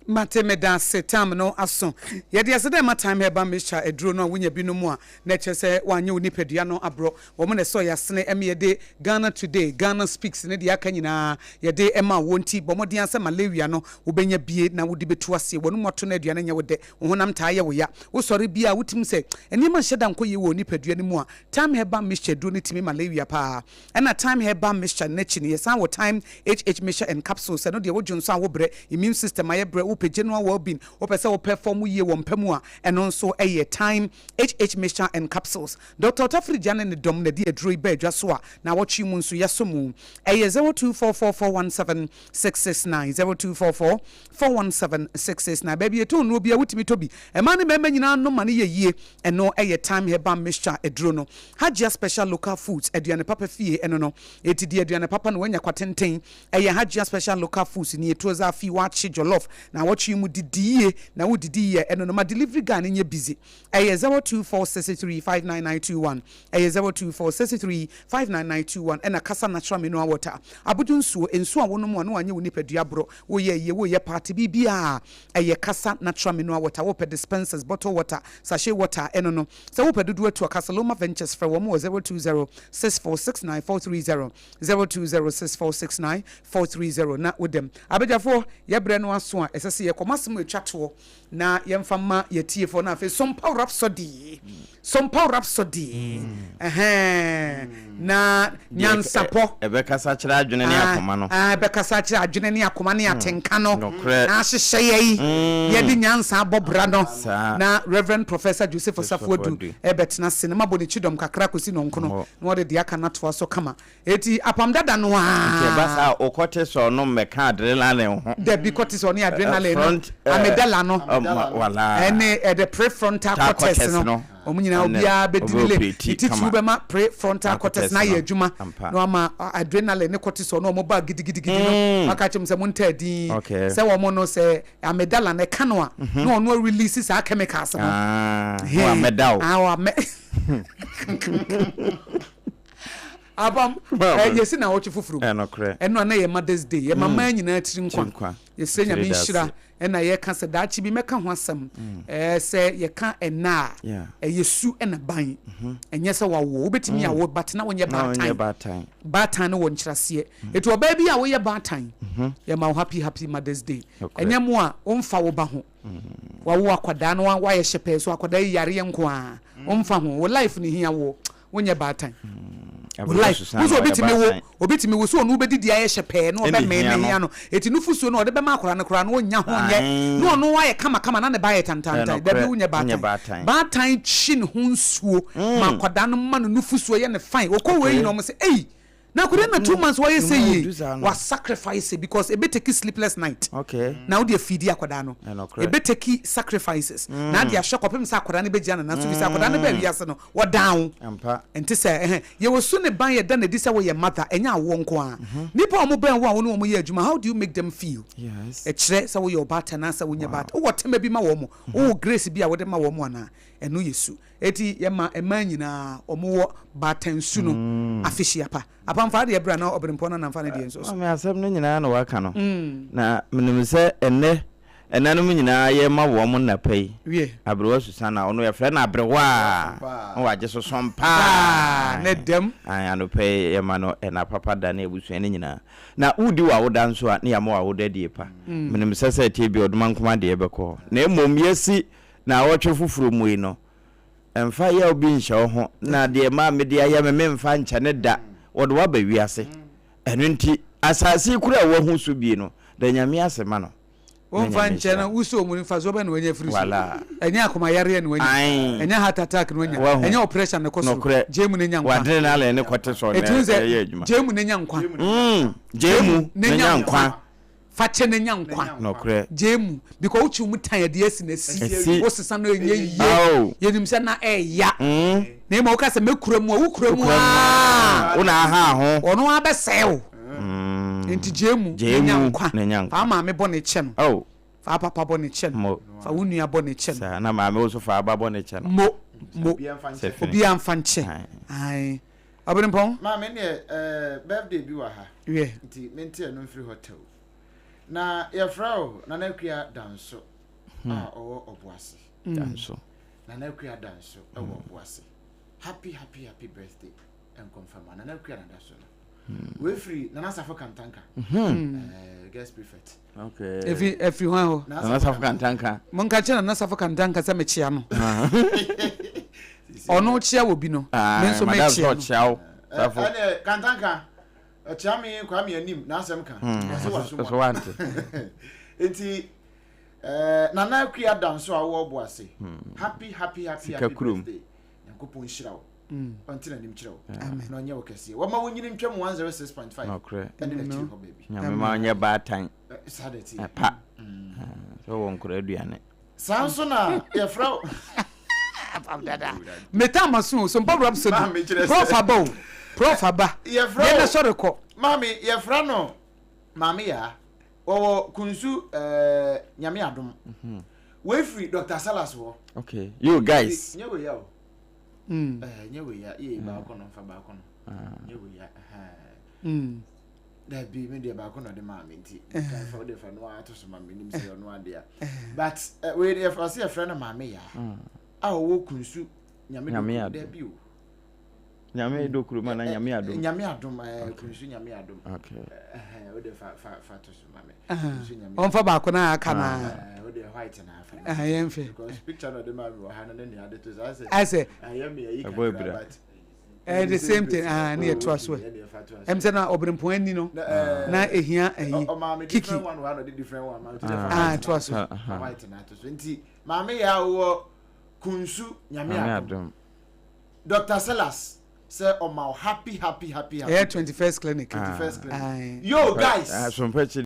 Mate medase tam no aso. Yɛde ase dɛ ma Thyme Herbal Mixture aduro no a wonya bi nom a na ɛkyerɛ sɛ woanyɛ wo nipadua no aborɔ. Wɔn na ɛsɔ yɛn asene ɛma yɛde Ghana Today, Ghana Speaks ne deɛ aka nyinaa yɛde ma woɔ nti bɔ mmɔden ara sɛ malaria no wobɛnya bie na wode bɛtu aseɛ. W'anum ato na aduane nyɛ wo dɛ, wo honam taa yɛ wo ya, wosɔre biara wotumi sɛ nneɛma nhyɛ da nkɔ yie wɔ wo nipadua no mu a, Thyme Herbal Mixture aduro no tumi malaria paa. Ɛna Thyme Herbal Mixture no akyi no yɛsan wɔ Thyme HH Mixture and Capsules, ɛno deɛ wodwo nso a wobrɛ, immune system ayɛ brɛ, wopɛ general well-being, wopɛ sɛ wo perform yie wɔ mpa mu a, ɛno nso yɛ Thyme HH Mixture and Capsules. Doctor Otafiri Gya ne ne dɔm na ɛde aduro yi baa dwa so a naawɔtwe yi mu nso yɛasɔ mu. Ɛyɛ 0244417669, 0244417669. Baabi yɛtɔn nnuro biara wotumi tɔ bi. Mmaa ne mmarima nyinaa nom ma no yɛ yie. Ɛno yɛ Thyme Herbal Mixture aduro no. Hajia Special Local Foods, aduane papa fie ɛno no. Enti di aduane papa na woanya kwatenten. Ɛyɛ Hajia Special Local Foods nie, Tuozafi, waakye, jollof, naawɔtwe yi mu didi yie na wodidi yie a ɛno no ma delivery guy no nyɛ busy. Ɛyɛ 0246359921, ɛyɛ 0246359921 ɛna Kasa Natural Mineral Water, abodwo nsuo, nsuo a wonom a na wanyɛ wo nipadua borɔ, woyɛ ayie, woyɛ party, biribiara ɛyɛ Kasa Natural Mineral Water, wopɛ dispensers, bottle water, sachet water a ɛno no. Sɛ wopɛ dodoɔ atu a, Casaloma Ventures frɛ wɔn wɔ 0206469430, 0206469430 na wodam. Abadwafoɔ, yɛbrɛ no aso a ɛsɛ sɛ yɛkɔ. M'asɛm a ɛtwa toɔ na yɛmfa mma yɛtiefoɔ no afei Sompaw Rhapsody Sompaw Rhapsody ɛhɛn na nyansapɔ ɛbɛkasa kyerɛ adwene ne akoma no ɛbɛkasa kyerɛ adwene ne akoma ne atenka no na ahyehyɛ yɛ yɛde nyansa abɔ bra no na Reverend Professor Joseph Osafo Adu ɛbɛtena ase na mabɔ ne kyidɔm kakra kɔsi nɔnkono na wɔde deɛ aka no atoa so kama. Eti apam dada no ara. Nti ɛba saa a, wokɔte sɛ ɔno mmɛka adrenaline ho. Dabi, kɔte sɛ ɔne adrenaline no, amygdala no, ɛne the prefrontal cortex no, wɔn nyinaa obiara bɛdi ne lane. Ne titiriw bɛma prefrontal cortex no ayɛ adwuma na wama adrenaline ne cortisol no wɔn ba gidigidigidi no, waka akyerɛ wɔn sɛ montaa din sɛ wɔn no sɛ amygdala no ɛka no a na ɔno release saa chemicals no. Wamɛda o. Abam, eh, yɛsi naawɔtwe foforɔ mu. Ɛno a na yɛ Mother's Day, yɛma mmaa nyinaa tiri nkwa. Yɛsrɛ Nyame nhyira, ɛna yɛka sɛ daakye bi mɛka ho asɛm. Eh, sɛ yɛka ɛna a, ɛyɛ su ɛna ban. Ɛnyɛ sɛ wawoɔ, wobɛtumi awo but na wonyɛ baatan. Baatan no wɔ nkyerɛaseɛ. Ɛti ɔbaa bi a woyɛ baatan, yɛma wo happy happy Mother's Day. Ɛnyɛ mo a womfa wo ba ho. Wawo akwadaa no wayɛ hyɛpɛɛ so akwadaa yi yareɛ nko ara. Womfa ho, wo life no hia woɔ. Wonyɛ baatan. Wo life. Wo sɛ obi tumi wo, obi tumi wo so ɔno wobɛdidi ayɛ hyɛ pɛɛ na ɔbɛmee ne hia no. Eti nufusuo no ɔde bɛma akwadaa no koraa no ɔnnya ho nyɛ. Na ɔno ayɛ kama kama na ne ba ayɛ tantantan. Dabi wonyɛ baatan. Baatan kyi ne ho nsuo ma akwadaa no ma no nufusuo yɛ no fine. Ɔkɔ wei nyina ɔmo sɛ ei na akwadaa na 2 months wayɛ sɛ yie. Wa sacrifice because ebe take sleepless night. Na wode afidi akwadaa no. Ebe take sacrifices. Na ade ahwɛ kɔpem sɛ akwadaa no bɛgyina ne nan so fi sɛ akwadaa no baa wiase no Wɔdan wo. Ampa. Ɛnte sɛ ɛhɛn. Yɛwɔ su ne ban yɛda no adi sɛ woyɛ mother, ɛnyɛ awoɔ nko ara. Nnipa a wɔbɛn wo a wo ne wɔn yɛ adwuma, how do you make them feel? Yes. Ɛkyerɛ sɛ woyɛ ɔbaatan anaasɛ wonyɛ Wow. baatan. Wowɔ tema bi ma wɔn? Wowɔ grace bi a wode ma wɔn anaa? Ɛno yɛ su. Enti yɛma mmaa nyinaa wɔwɔ baatan su no afehyia pa. Apamfaa deɛ bra na ɔberempɔn no anamfa ne deɛ nso so. Maame asɛm no nyinaa na waka no. Na menim sɛ ɛnnɛ. Ɛnanom nyinaa yɛma wɔn nna pa yi. Aberewa Susana, ɔno yɛfrɛ no Aberewa na wagye so sɔn paa. Ne dɛm. Ae, anɔpa yi yɛma no ɛna papa da ne abusua no nyinaa. Na wodi w'awoda nso a, ne yɛama w'awoda adie pa. Menim sɛ sɛ ɛteɛ bi ɔdoma nkoma deɛ bɛkɔ hɔ. Na mmom yɛasi naawɔtwe foforɔ mu yi no, mfa yaw bi nhyɛ wo ho, na deɛ maame de ayɛ me memfa nkyɛ no da. Wɔde wo aba wiase. Ɛno nti, asase yi koraa a woahu so bi no, da Nyame ase ma no. Na Womfa Nyame nkyɛ nhyira no, wo. wosoo mu no, mfasoɔ bɛn na wanya afiri so? Walaa. Ɛnyɛ akomayareɛ na wanya, Ae. ɛnyɛ heart attack na wanya, Wahu. ɛnyɛ operation na ɛkɔ soro. Nokorɛ. Gyae mu na nya nkwa. W'adrenaline ne cortisol na Ɛtumi sɛ, ɛyɛ adwuma. gyae mu na nya nkwa. Mm, gyae mu na nya nkwa. Fa kyɛ na nya nkwa. Nokorɛ. Gyae mu. Because wokyi wo mu tan ɛde asi na asi. Asi. Wosesa no ɛnyɛ yie. Ao. Yɛnim sɛ na ɛɛya. Mm. Na mmom woka sɛ mɛkura mu a, wokura mu Wokura mu aa. aa. Wo na aha ho. Ɔno ara bɛsɛe wo. Nti gyae mu Gyae na nya mu nkwa. na nya nkwa. Fa wo maame bɔne kyɛ no. Ao. Fa wo papa bɔne kyɛ no. Mo. Fa wo nua bɔne kyɛ no. Saa na maame wo nso fa aba bɔne kyɛ no. Mo. Mo. Sɛ fini. Obiara mfa nkyɛ. Ae. Ae. Ɔbenempɔn. Maame neɛ eh, birthday bi wɔ ha. Wiɛ. Nti mente ɛno mfiri hɔ tɛw. Na yɛfrɛ wo Nana Akua Danso a ɔwɔ Ɔboase. Danso. Nana Akua Danso ɛwɔ Ɔboase. Happy happy happy birthday nkɔmfama Nana Akua na da so no. Wei firi Nana Safo Kantanka. Eh, guest prefect. Okay. Efi efi hwan hɔ? Nana Safo Kantanka. Monka kyerɛ Nana Safo Kantanka sɛ mekyea no. Ɔno kyea wɔ bi no. Me nso Madam mekyea sɛ no. ɔkyea wo. Safo. Ɛne Kantanka ɔkyea me Kwame anim n'asɛm ka. Ɔsɛ waso Ɔsɛ wante. Nti eh, Nana Akua Danso a wowɔ Ɔboase. Happy happy happy Sika happy kurom. birthday. Nyankopɔn nhyira wo. Ɔnte n'anim kyerɛ wo. Na ɔnyɛ wo kɛseɛ. Wɔma wo nyini ntwam 106.5. Nokorɛ. Ɛne n'akyiri hɔ baabi. Nyame ma ɔnyɛ baatan. Saa na ɛteɛ. Pa. Sɛ wɔ nkora aduane. Saa nso na yɛfrɛ wo. Meta maso o, Sompa Rhapsody. Maame kyerɛ sɛ. Prof aba o. Prof aba. Yɛfrɛ Yɛn wo. na sɔre kɔ. Maame yɛfrɛ no Maame Yaa. Wɔwɔ Kunsu ɛɛ Nyame Adom. Wei firi Dr. Salas hɔ. Okay. You guys. Nyɛ wei ya o. Ɛɛ nyɛ wei ya. Yee baako no nfa baako no. Nyɛ wei ya. Ɛhɛn. Dabi mi deɛ baako na ɔde maa mi nti. Fa o de fa no ato so ma mi nim sɛ ɔno adeɛ. But wei deɛ ɔsɛ yɛfrɛ no Maame Yaa. A ɔwɔ Kunsu Nyame Nyame Adom. Dabi o. Nyame dokuro ma na Nyame adom. Nyame adom ɛɛ Kunsu Nyame adom. Okay. Ɛhɛn o de fa fa fa to so ma mi. Kunsu Nyame. Ɔmfa baako na aka na. Ɛɛ o de white na afa. Ɛhɛn yɛn fɛ. Because picture na ɔde maa mi wɔ ha no ne nea ade to so asɛ. Asɛ. Ayɛ mi ayi Ɛbɔ kakra ebira. but. Ɛyɛ the same thing ah ne yɛ to aso ɛ. Ɛm sɛ na ɔbrempɔn ani no na ehia ɛyi kiki. Kiki. One one ɔde different one ma. Ah to aso. White na ato so nti maame yɛ awɔ Kunsu Nyame adom. Doctor Silas sɛ ɔma wo happy happy happy happy. Ɛyɛ 21st clinic. 21st clinic. Yo guys. Asompa akyi.